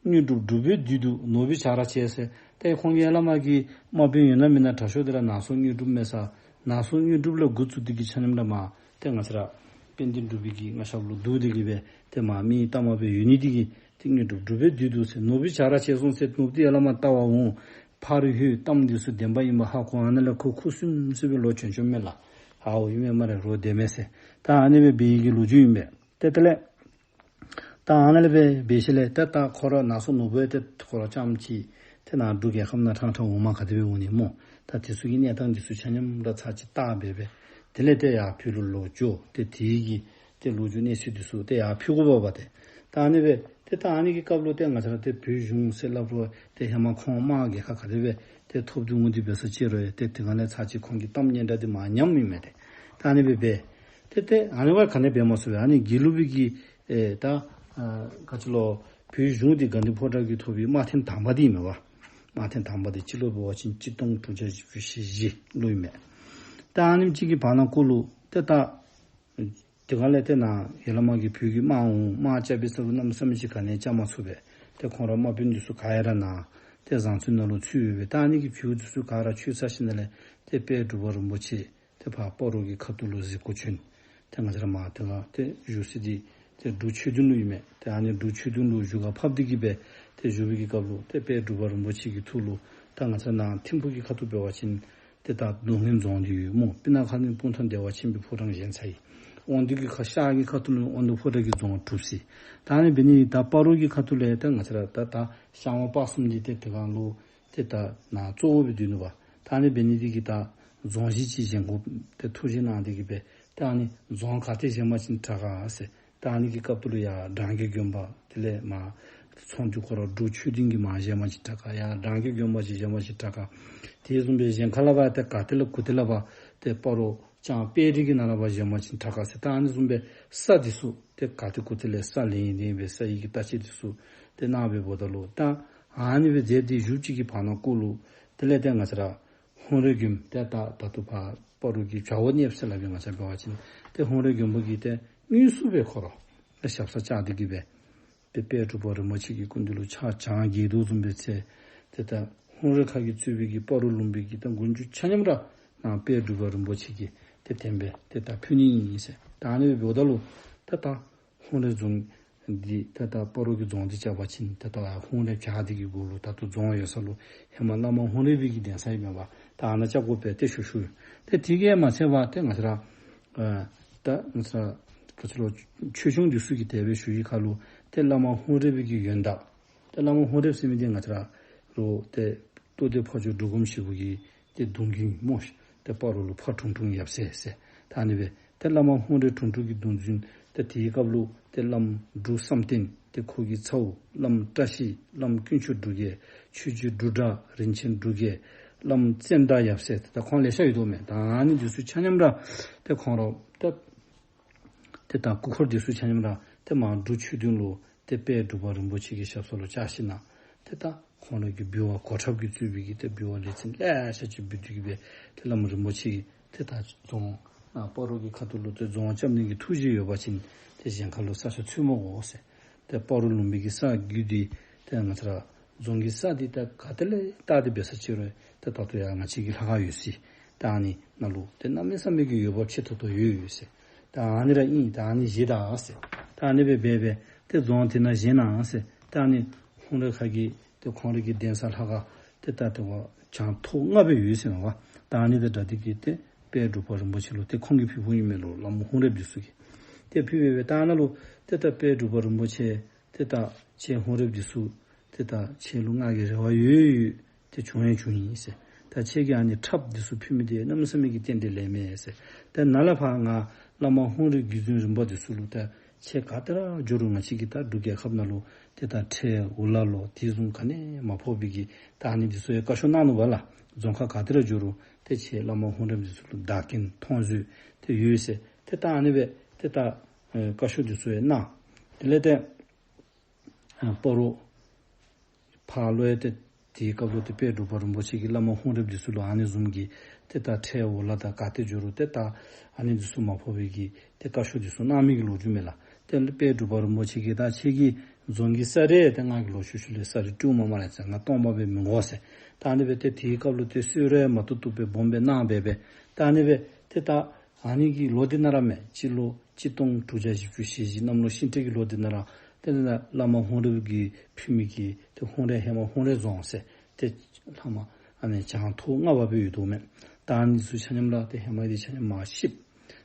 དངོས་གྲུབ་འབྲུག་པའི་བདུད་འདུལ། ནོར་བུའི་བྱ་ར་བྱས་ཟེར། ཏེ་ཁོང་གིས་ཡར་ལས་མར་གྱི་དམག་དཔོན་ཡོད་ན་མེད་ན་དྲག་ཤོས་འདི་ར་ནང་སོ་དངོས་གྲུབ་མས་ས། ནང་སོ་དངོས་གྲུབ་ལས་འགོ་བཙུགས་ཏེ་གི་ཆ་མཉམ་ར་མར་ཏེ་ང་བཅས་ར་དཔལ་ལྡན་འབྲུག་པའི་གི་མངའ་ཞབས་ལུ་འདུག་སྟེ་གི་སྦེ་ཏེ་མར་མི་ལྟ་མ་སྦེ་ཡོད་ནི་འདི་གིས་ཏེ་དངོས་གྲུབ་འབྲུག་པའི་བདུད་འདུལ་ཟེར། ནོར་བུའི་བྱ་ར་བྱས་སོང་ཟེར། ནོར་བུ་འདི་ཡར་ལས་མར་བལྟ་བར་འོང་། ཕག་རི་ཧོད་གཏམ་འདི་ཚུ་བདེན་པ་ཨིན་པ་ཧ་གོ། ཨ་ནཱ་ལས་ཁོ་ཁུ་སིམ་སིམ་སྦེ་ལོག་བྱོན་བྱོནམ་མས་ལགས། ཨའོ་ཨིན་མས་སྨ་རེ། རོགས་བདེན་མས་ཟེར། ད་ཨ་ནི་སྦེ་འབད་ཡི་གི་ལོ་རྒྱུས་ཨིན་པས། ཏེ་དེ་ལས་ད་ཨ་ནཱ་ལས་སྦེ་འབད་ཞིནམ་ལས་ཏེ་ད་ཁོ་ར་ནང་སོ་ནོར་བུ་ཏེ་ཁོ་ར་རྐྱངམ་གཅིག་ཏེ་ནཱ་འབྲུག་རྒྱལ་ཁབ་ནང་ཕྲང་ཕྲང་འོང་མ་ག་དེ་སྦེ་འོང་ནི་སྨོ། ད་དེ་ཚུ་གི་གནས་སྟངས་འདི་ཚུ་ཆ་མཉམ་ར་ཚར་གཅིག་བལྟ་སྦེ་སྦེ་དེ་ལས་ཏེ་ཡར་བོད་ལུ་ལོག་འགྱོ། ཏེ་དེ་གི་ཏེ་ལོ་རྒྱུས་གནས་ཚུལ་འདི་ཚུ་ཏེ་ཡར་ཕུལ་དགོ་པས་པ། ཏེ་ད་ཨ་ནི་སྦེ་ཏེ་ད་ཨ་ནི་གི་སྐབས་ལུ་ཏེ་ང་བཅས་ར་ཏེ་བོད་གཞུང་ཟེར་སླབ་རུང་ཏེ་ཧེ་མ་ཁོང་དམག་རྒྱལ་ཁ་ག་དེ་སྦེ་ཏེ་ཐོབ་སྟེ་འོང་སྟེ་འབད་ས་ཅིག་རུང་ཏེ་དེ་སྒང་ལས་ཚར་གཅིག་ཁོང་གི་གཏམ་སྙན་གྲགས་འདི་མར་ཉམས་ཡི་མས། ཏེ་ད་ཨ་ནི་སྦེ་སྦེ་ཏེ་ཏེ་ཨ་ནི་བ་ག་ནི་སྦེ་མ་སོང་བས། ཨ་ནི་དགེ་ལུགས་པའི་གི་ཨེ་ད་ཨ་ག་ཅི་ལོ་བོད་གཞུང་འདི་དགའ་ལྡན་ཕོ་བྲང་གིས་ཐོབ་པའི་དམག་ཐེངས་དང་པ་འདི་ཨིན་མས་པ། དམག་ཐེངས་དང་པ་འདི་སྤྱི་ལོ་འབད་བ་ཅིན་གཅིག་སྟོང་དྲུག་བརྒྱ་བཞི་བཅུ་ཞེ་བཞི་ལུ་ཨིན་མས། ཏེ་ཨ་ནེམ་ཅིག་གི་བར་ན་གུ་ལུ་ཏེ་ད་དེ་སྒང་ལས་ཏེ་ནཱ་ཡར་ལས་མར་གྱི་བོད་ཀྱི་དམག་འོང་། དམག་རྐྱབ་པའི་ས་ལུ་གནམ་མེད་ས་མེད་ཅིག་ག་ནི་རྐྱབ་མ་ཚུགས་པས། ཏེ་ཁོང་ར་དམག་དཔོན་འདི་ཚུ་ག་ཡ་ར་ནཱ་ཏེ་བཟང་བཙོན་ནང་ལུ་ཚུད་ཡོད་པས། ད་ཨ་ནི་གི་བྱུས་འདི་ཚུ་ག་ར་ཆོད་ཚར་ཞིནམ་ལས་ཏེ་དཔལ་འབྲུག་པ་རིན་པོ་ཆེ་ཏེ་ཕར་སྤ་རོ་གི་ཁ་ཐུག་ལུ་གཟིགས་སྐོར་བྱོན། ཏེ་ང་བཅས་ར་མར་ཏེ་ག་ཏེ་བཞུགས་ས་འདི་ཏེ་འབྲུག་ཆོས་སྡིངས་ལུ་ཨིན་མས། ཏེ་ཨ་ནི་འབྲུག་ཆོས་སྡིངས་ལུ་བཞུགས་སྒར་ཕབ་སྟེ་གི་སྦེ་ཏེ་བཞུགས་པའི་གི་སྐབས་ལུ་ཏེ་དཔལ་འབྲུག་པ་རིན་པོ་ཆེ་གི་ཐུགས་ལུ་ད་ང་བཅས་ནཱ་ཐིམ་ཕུག་གི་ཁ་ཐུག་འབད་བ་ཅིན་ཏེ་ད་རྡོ་སྔོན་རྫོང་འདི་ཡོད་སྨོ། སྤུ་ན་ཁ་ནི་སྤུངས་ཐང་བདེ་བ་ཆེན་པོའི་ཕོ་བྲང་བཞེངས་ཚར་ཡི། དབང་འདུས་ཀྱི་ཁ་ཤར་གྱི་ཁ་ཐུག་ལུ་དབང་འདུས་ཕོ་བྲང་གི་རྫོང་གྲུབ་ཅི། ད་ཨ་ནི་འབད་ནི་ད་སྤ་རོ་གི་ཁ་ཐུག་ལས་ད་ང་བཅས་ར་ད་ད་ཤར་ཝང་སྤ་གསུམ་འདི་ཏེ་དེ་སྒང་ལུ་ཏེ་ད་ནཱ་གཙོ་བོ་སྦེ་སྡོད་ནུག་པ། ད་ཨ་ནི་འབད་ནི་འདི་གིས་ད་རྫོང་གཞི་ཅིག་བཞེངས་དགོ་ཏེ་ཐུགས་བཞེད་གནང་སྟེ་གི་སྦེ་ད་ཨ་ནི་རྫོང་ག་ཏེ་བཞེངས་པ་ཅིན་དྲག་ག་ཟེར། ད་ཨ་ནི་གི་སྐབས་ཐོག་ལུ་ཡར་འབྲང་རྒྱས་དགོན་པ་དེ་ལས་མར་ཚོང་འདུས་ཁོ་ར་འབྲུག་ཆོས་སྡིངས་ཀྱི་མར་བཞེངས་པ་ཅིན་དྲག་ག། ཡར་འབྲང་རྒྱས་དགོན་པ་ཅིག་བཞེངས་པ་ཅིན་དྲག་ག། དེ་བཟུམ་སྦེ་གཞན་ཁ་ལས་ཕར་ཏེ་ག་ཏེ་ལས་གུ་ཏེ་ལས་ཕར་ཏེ་སྤ་རོ་ལྕང་དཔལ་རི་གི་ནང་ལས་ཕར་བཞེངས་པ་ཅིན་དྲག་ག་ཟེར། ད་ཨ་ནི་བཟུམ་སྦེ་ས་འདི་ཚུ་ཏེ་ག་ཏེ་གུ་ཏེ་ལས་ས་ལེན་ཡི་ལེན་སྦེ་ས་ཡི་གི་བརྟག་དཔྱད་འདི་ཚུ་ཏེ་གནང་བའི་འབདཝ་ད་ལུ་ད་ཨ་ནི་སྦེ་མཛད་དེ་བཞུགས་ཅིག་གི་བར་ན་གུ་ལུ་དེ་ལས་ཏེ་ང་བཅས་ར་ཧཱུྃ་རལ་དགོན་ཏེ་ད་ད་ལྟོ་ཕར་སྤ་རོ་གི་བྱ་བ་གནས་ཟེར་སླབ་པའི་ང་བཅས་འབད་བ་ཅིན་ཏེ་ཧཱུྃ་རལ་དགོན་པ་གི་ཏེ་དངོས་སུ་སྦེ་ཁོ་ར་ཏེ་ཞབས་སར་བཅར་ཏེ་གི་སྦེ་ཏེ་དཔལ་འབྲུག་པ་རིན་པོ་ཆེ་གི་སྐུ་མདུན་ལུ་ཕྱག་བྱང་རྒྱས་འདུག་བཟུམ་སྦེ་ཚེ་ཏེ་ད་ཧཱུྃ་རལ་ཁ་གིས་གཙོས་པའི་གི་སྤ་རོ་ལུང་པའི་གི་ད་མགོན་ཆུ་ཆ་མཉམ་ར་ནཱ་དཔལ་འབྲུག་པ་རིན་པོ་ཆེ་གི་ཏེ་དེ་སྦེ་ཏེ་ད་ཕུལ་ནི་ཨིན་ཟེར། ད་ཨ་ནི་སྦེ་འབདཝ་ད་ལུ་ཏེ་ད་ཧཱུྃ་རལ་རྫོང་འདི་ཏེ་ད་སྤ་རོ་གི་རྫོང་འདི་རྐྱབ་པ་ཅིན་ཏེ་ད་ཧཱུྃ་རལ་བྱ་འདི་གི་གུ་ལུ་ད་ལྟོ་རྫོང་ཡོད་ས་ལུ་ཧེ་མ་བླ་མ་ཧཱུྃ་རལ་པའི་གི་གདན་ས་ཨིན་མས་པ། ད་ཨ་ནཱ་རྐྱབ་དགོ་པས་ཏེ་ཞུ་ཞུ། ཏེ་དེ་གིས་མ་ཚད་པར་ཏེ་ང་བཅས་ར་ཨ་ད་ང་བཅས་ར་ག་ཅི་ལོ་ཆོས་སྐྱོང་འདི་ཚུ་གིས་དེ་སྦེ་ཞུ་ཡི་ཁར་ལུ་ཏེ་བླ་མ་ཧཱུྃ་རལ་པའི་གི་ཡོན་བདག་ཏེ་བླ་མ་ཧཱུྃ་རལ་ཟེར་མི་འདི་ང་བཅས་ར་རོགས་ཏེ་རྟོགས་ལྡན་ཕ་ཇོ་འབྲུག་སྒོམ་ཞིག་པོ་གི་ཏེ་གདུང་བརྒྱུད་སྨོ། ཏེ་སྤ་རོ་ལུ་ཕ་དྲུང་དྲུང་ཡབ་སྲས་ཟེར། ད་ཨ་ནི་སྦེ་ཏེ་བླ་མ་ཧཱུྃ་རལ་དྲུང་དྲུང་གི་གདུང་བརྒྱུད་ཏེ་དེའི་སྐབས་ལུ་ཏེ་བླམ་འབྲུག་བསམ་གཏན་ཏེ་ཁོ་གི་ཚ་བོ་བླམ་བཀྲ་ཤིས་བླམ་དཀོན་མཆོག་འབྲུག་རྒྱས་ཆོས་རྗེ་འབྲུག་གྲགས་རིན་ཆེན་འབྲུག་རྒྱས་བླམ་བཙན་དར་ཡབ་སྲས་ཏེ་ད་ཁོང་ལེ་ཤ་ཡོད་དོ་མས། ད་ཨ་ནི་འདི་ཚུ་ཆ་མཉམ་ར་ཏེ་ཁོང་ར་ཏེ་ཏེ་ད་སྐུ་འཁོར་འདི་ཚུ་ཆ་མཉམ་ར་ཏེ་མར་འབྲུག་ཆོས་སྡིངས་ལུ་ཏེ་དཔལ་འབྲུག་པ་རིན་པོ་ཆེ་གི་ཞབས་ས་ལུ་བཅར་ཞིནམ་ཏེ་ད་ཁོང་ར་གི་འབུལ་བ་གོ་ཁྲབ་ཀྱིས་གཙོས་པའི་གི་ཏེ་འབུལ་བ་ལེ་ཚན་ལེ་ཤ་ཅིག་འབུལ་ཏེ་གི་སྦེ་ཏེ་བླམ་རིན་པོ་ཆེ་གིས་ཏེ་ད་རྫོང་ཨ་སྤ་རོ་གི་ཁ་ཐུག་ལུ་ཏེ་རྫོང་རྐྱབ་ནི་གི་ཐུགས་བཞེད་ཡོད་པ་ཅིན་ཏེ་གཞན་ཁ་ལུ་ས་ཆ་འཚོལ་མ་དགོ་ཟེར། ཏེ་སྤ་རོ་ལུང་པའི་གི་ས་རྒྱུད་འདི་ཏེ་ང་བཅས་ར་ རྫོང་གི་ས་འདི་ད་ག་ཏེ་ལས་བལྟ་སྟེ་འབད་ས་ཅིག་རུང་ད་ད་ལྟོ་ཡང་ང་བཅས་ཀྱི་ལྷ་ཁང་ཡོད་ས་ད་ཨ་ནི་ནང་ལུ་ཏེ་གནམ་མེད་ས་མེད་ཀྱི་འོས་འབབ་ཆེ་ཏོག་ཏོ་ཡོད་ཡོད་ཟེར། ད་ཨ་ནི་ར་ཨིན། ད་ཨ་ནི་བཞེས་ད་ཟེར། ད་ཨ་ནི་སྦེ་འབད་སྦེ་ཏེ་རྫོང་དེ་ནང་བཞེངས་གནང་ཟེར། ད་ཨ་ནི་ཧཱུྃ་རལ་ཁ་གི་ཏེ་ཁོང་རའི་གི་གདན་ས་ལྷ་ཁང་ཏེ་ད་ཏེ་བ་གྱང་ཐོག་ལྔ་སྦེ་ཡོད་ཟེར་མས་པ། ད་ཨ་ནི་དང་སྦྲགས་ཏེ་གིས་ཏེ་དཔལ་འབྲུག་པ་རིན་པོ་ཆེ་ལུ་ཏེ་ཁོང་གིས་ཕུལ་ཕུལཝ་ཨིན་མས་ལོ། བླམ་ཧཱུྃ་རལཔ་འདི་ཚུ་གིས། ཏེ་ཕུལ་སྦེ་སྦེ་ད་ཨ་ནཱ་ལུ་ཏེ་ད་དཔལ་འབྲུག་པ་རིན་པོ་ཆེ་ཏེ་ད་ཁྱེད་ཧཱུྃ་རལཔ་འདི་ཚུ་ཏེ་ད་ཁྱེད་ལུ་ང་གིས་རེ་བ་ཡོད་ཡོད་ཏེ་བྱུང་ཡང་བྱུང་ཡི་ཟེར། ད་ཁྱེད་ཀྱིས་ཨ་ནི་ཁྲབ་འདི་ཚུ་ཕུལ་མི་འདི་གནམ་མེད་ས་མེད་ཀྱི་རྟེན་འབྲེལ་ལེགས་མས་ཟེར། ཏེ་ནཱ་ལས་ཕར་ང་བླ་མ་ཧཱུྃ་རལ་བརྒྱུད་འཛིན་རིམ་པ་འདི་ཚུ་ལུ་ད་ཁྱེད་ག་ཏེ་ར་འགྱོ་རུང་ང་བཅས་ཀྱི་ད་འབྲུག་རྒྱལ་ཁབ་ནང་ལུ་ཏེ་ད་ཁྲལ་འུ་ལག་ལོ་དེ་བཟུམ་ག་ནི་མ་ཕོག་པའི་གི་ད་ཨ་ནི་འདི་ཚུ་ཡང་བཀའ་ཤོག་གནང་ནུག་པ་ལགས། རྫོང་ཁག་ག་ཏེ་ར་འགྱོ་རུང་ཏེ་ཁྱེད་བླ་མ་ཧཱུྃ་རལཔ་འདི་ཚུ་ལུ་བདག་རྐྱེན་མཐོང་བཟོད་ཏེ་ཡོད་ཟེར། ཏེ་ད་ཨ་ནི་སྦེ་ཏེ་ད་ཨེ་བཀའ་ཤོག་འདི་ཚུ་ཡང་གནང་། དེ་ལས་ཏེ་ཨ་སྤ་རོ་ཕར་ལུ་ཡང་ཏེ་དེའི་སྐབས་ལུ་ཏེ་དཔལ་འབྲུག་པ་རིན་པོ་ཆེ་གིས་བླ་མ་ཧཱུྃ་རལཔ་འདི་ཚུ་ལུ་ཨ་ནི་བཟུམ་གྱི་ཏེ་ད་ཁྲལ་འུ་ལག་དང་ག་ཏེ་འགྱོ་རུང་ཏེ་ད་ཨ་ནི་འདི་ཚུ་མ་ཕོག་པའི་གི་ཏེ་བཀའ་ཤོག་འདི་ཚུ་གནང་མི་གི་ལོ་རྒྱུས་མས་ལགས། ཏེ་དཔལ་འབྲུག་པ་རིན་པོ་ཆེ་གིས་ད་ཁྱེད་ཀྱི་རྫོང་གི་ས་རེ་ཏེ་ང་གིས་ལོག་ཤུལ་ཤུལ་ལས་ས་རེ་སྤྲོད་མ་མ་ལས་ཟེར། ང་སྟོང་པ་སྦེ་མི་དགོ་ཟེར། ད་ཨ་ནི་སྦེ་ཏེ་དེའི་སྐབས་ལུ་ཏེ་གསོལ་རས་མ་བཏུབ་བཏུབ་སྦེ་སྦོམ་སྦེ་གནང་སྦེ་སྦེ་ད་ཨ་ནི་སྦེ་ཏེ་ད་ཨ་ནི་གི་ལོ་འདི་ནང་ར་མས། སྤྱི་ལོ་གཅིག་སྟོང་དྲུག་བརྒྱ་བཞི་བཅུ་ཞེ་བཞི་གནམ་ལོ་ཤིང་སྤྲེལ་གྱི་ལོ་འདི་ནང་ར་ཏེ་ད་བླ་མ་ཧཱུྃ་རལཔ་གིས་ཕུལ་མི་གི་ཏེ་ཧཱུྃ་རལ་ཧེ་མ་ཧཱུྃ་རལ་རྫོང་ཟེར་ཏེ་ལྷག་མ་ཨ་ནི་གྱང་ཐོག་ལྔ་པ་སྦེ་ཡོད་དོ་མས། ད་ཨ་ནི་ཚུ་ཆ་མཉམ་ར་ཏེ་ཧེ་མ་འདི་ཆ་མཉམ་མར་བཤིག།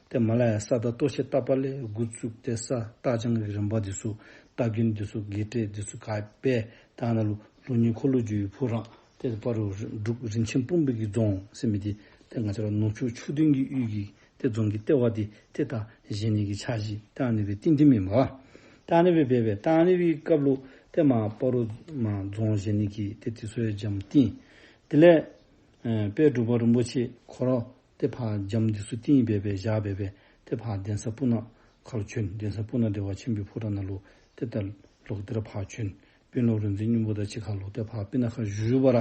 ཏེ་མར་ལས་ཡར་ས་དང་ལྟོ་ཆས་བཏབ་པ་ལས་འགོ་བཙུགས་ཏེ་ས་རྟ་རྐྱང་གི་རིམ་པ་འདི་ཚུ་རྟ་རྒན་འདི་ཚུ་དགེ་བཀྲིས་འདི་ཚུ་ག་སྦེ་ད་ནཱ་ལུ་ལུགས་གཉིས་འཁོར་ལོས་སྒྱུར་བའི་ཕོ་བྲང་ཏེ་སྤ་རོ་འབྲུག་རིན་ཆེན་སྤུངས་པའི་གི་རྫོང་ཟེར་མི་འདི་ཏེ་ང་བཅས་ར་ནུབ་ཕྱོགས་ཆུ་བདུན་གྱི་ཡུལ་གྱི་ཏེ་རྫོང་གི་ལྟེ་བ་འདི་ཏེ་ད་བཞེངས་ནི་གི་འཆར་གཞི་ད་ཨ་ནི་སྦེ་བཏིང་སྟེ་མེན་པ། ད་ཨ་ནི་སྦེ་འབད་སྦེ་ད་ཨ་ནི་སྦེ་སྐབས་ལུ་ཏེ་མར་སྤ་རོ་མར་རྫོང་བཞེངས་ནི་གི་ཏེ་དེ་ཚུ་ཡང་འགྱམ་བཏིང་། དེ་ལས་ཨེ་དཔལ་འབྲུག་པ་རིན་པོ་ཆེ་ཁོ་ར་ཏེ་ཕར་འགྱམ་འདི་ཚུ་བཏིང་སྦེ་སྦེ་བཞག་སྦེ་སྦེ་ཏེ་ཕར་གདན་ས་སྤུ་ན་ཁ་ལུ་བྱོན། གདན་ས་སྤུ་ན་བདེ་བ་ཆེན་པོའི་ཕོ་བྲང་ནང་ལུ་ཏེ་ད་ལོག་སྟེ་ར་ཕར་བྱོན། དཔོན་སློབ་རིག་འཛིན་སྙིང་པོ་དང་གཅིག་ཁར་ལུ་ཏེ་ཕར་སྤུ་ན་ཁ་བཞུགས་བཞུགས་པ་ར་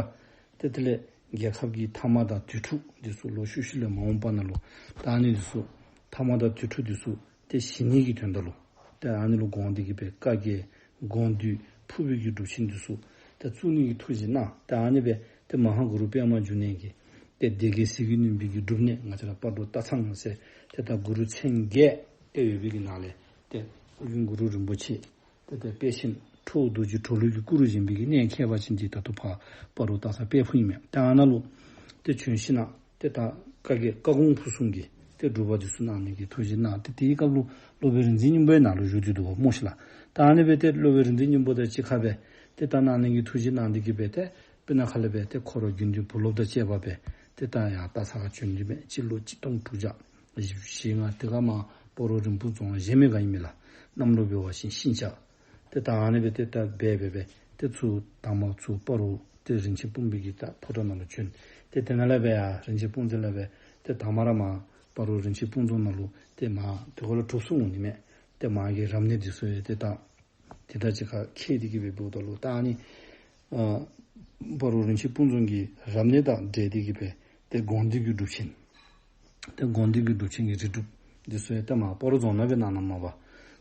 ཏེ་དེ་ལས་རྒྱལ་ཁབ་ཀྱི་མཐའ་དམག་དང་དུས་འཁྲུགས་འདི་ཚུ་ལོག་ཤུལ་ཤུལ་ལས་མ་འོངས་པ་ནང་ལུ་ད་ཨ་ནི་འདི་ཚུ་མཐའ་དམག་དང་དུས་འཁྲུགས་འདི་ཚུ་ཏེ་ཞི་ནི་གི་དོན་དག་ལུ་ཏེ་ཨ་ནི་ལུ་དགོངས་ཏེ་གིས་སྦེ་བཀའ་བརྒྱད་དགོངས་འདུས་ཕུར་བུ་གི་སྒྲུབ་ཆེན་འདི་ཚུ་ཏེ་བཙུགས་ནི་གི་ཐུགས་བཞེད་གནང་། ཏེ་ཨ་ནི་སྦེ་ཏེ་མ་ཧཱ་གུ་རུ་པདྨ་འབྱུང་གནས་ཀྱི་ཏེ་སྡེ་བརྒྱད་ཟིལ་གྱིས་གནོན་པའི་གི་སྒྲུབ་གནས་ང་བཅས་ར་སྤ་རོ་སྟག་ཚང་ཟེར་ཏེ་ད་གུ་རུ་མཚན་བརྒྱད་ཏེ་ཡོད་པའི་གི་ནང་ལས་ཏེ་ཨོ་རྒྱན་གུ་རུ་རིན་པོ་ཆེ་ཏེ་ད་དཔལ་ཆེན་ཁྲོ་བོ་རྡོ་རྗེ་གྲོ་ལོད་ཀྱི་སྐུ་རུ་བཞེངས་པའི་གི་གནས་ཁྱད་པར་ཅན་འདི་ད་ལྟོ་ཕར་སྤ་རོ་སྟག་ཚང་དཔལ་ཕུག་ཨིན་མས། ཏེ་ཨ་ནཱ་ལུ་ཏེ་བྱོན་ཞིནམ་ཏེ་ད་བཀའ་བརྒྱད་བཀའ་དགོངས་ཕུར་གསུམ་གྱི་ཏེ་སྒྲུབ་པ་འདི་ཚུ་གནང་ནི་གི་ཐུགས་བཞེད་གནང་། ཏེ་དེའི་སྐབས་ལུ་སློབ་དཔོན་རིག་འཛིན་སྙིང་པོ་ཡང་ནཱ་ལུ་བཞུགས་ཏེ་འདུག་པ་སྨོ་ཤིག་ལགས། ད་ཨ་ནི་སྦེ་ཏེ་སློབ་དཔོན་རིག་འཛིན་སྙིང་པོ་དང་གཅིག་ཁར་སྦེ་ཏེ་ད་གནང་ནི་གི་ཐུགས་བཞེད་གནང་སྟེ་གིས་སྦེ་ཏེ་སྤུ་ན་ཁ་ལས་སྦེ་ཏེ་ཁོ་ར་དགེ་འདུན་བུ་སློབ་དང་བཅས་པ་སྦེ་ཏེ་ད་ཡར་སྟག་ཚང་ཁར་བྱོན་ཏེ་སྦེ་སྤྱི་ལོ་གཅིག་སྟོང་དྲུག་བརྒྱ་བཞི་བཅུ་ཞེ་ལྔ་དེ་ཁར་མར་སྤ་རོ་རིན་སྤུངས་རྫོང་བཞེངས་མི་ག་ཨིན་མས་ལགས། གནམ་ལོ་འབད་བ་ཅིན་ཤིང་བྱ། ཏེ་ད་ཨ་ནི་སྦེ་ཏེ་ད་འབད་འབད་སྦེ་ཏེ་ཚུར་དང་པ་ཚུར་སྤ་རོ་ཏེ་རིན་ཆེན་སྤུངས་པའི་གི་ད་ཕོ་བྲང་ནང་ལུ་བྱོན། ཏེ་དེ་ནང་ལས་སྦེ་ཡར་རིན་ཆེན་སྤུངས་ཟེར་སླབ་སྦེ་ཏེ་དང་པ་ར་མར་སྤ་རོ་རིན་ཆེན་སྤུངས་རྫོང་ནང་ལུ་ཏེ་མར་དེ་ཁར་ལུ་གྲུབ་སོང་འོང་ནི་མས། ཏེ་མར་གྱི་རབ་གནས་འདི་ཚུ་ཡང་ཏེ་ད་དེ་དང་གཅིག་ཁར་འཁེལ་ཏེ་གིས་སྦེ་འབདཝ་ད་ལུ་ད་ཨ་ནི་ཨ་སྤ་རོ་རིན་ཆེན་སྤུངས་རྫོང་གི་རབ་གནས་དང་འབྲེལ་ཏེ་གིས་སྦེ་ཏེ་དགོངས་འདུས་ཀྱི་སྒྲུབ་ཆེན། ཏེ་དགོངས་འདུས་ཀྱི་སྒྲུབ་ཆེན་གྱི་རིལ་སྒྲུབ་འདི་ཚུ་ཡང་ཏེ་མར་སྤ་རོ་རྫོང་ནང་སྦེ་གནང་གནངམ་མས་པ།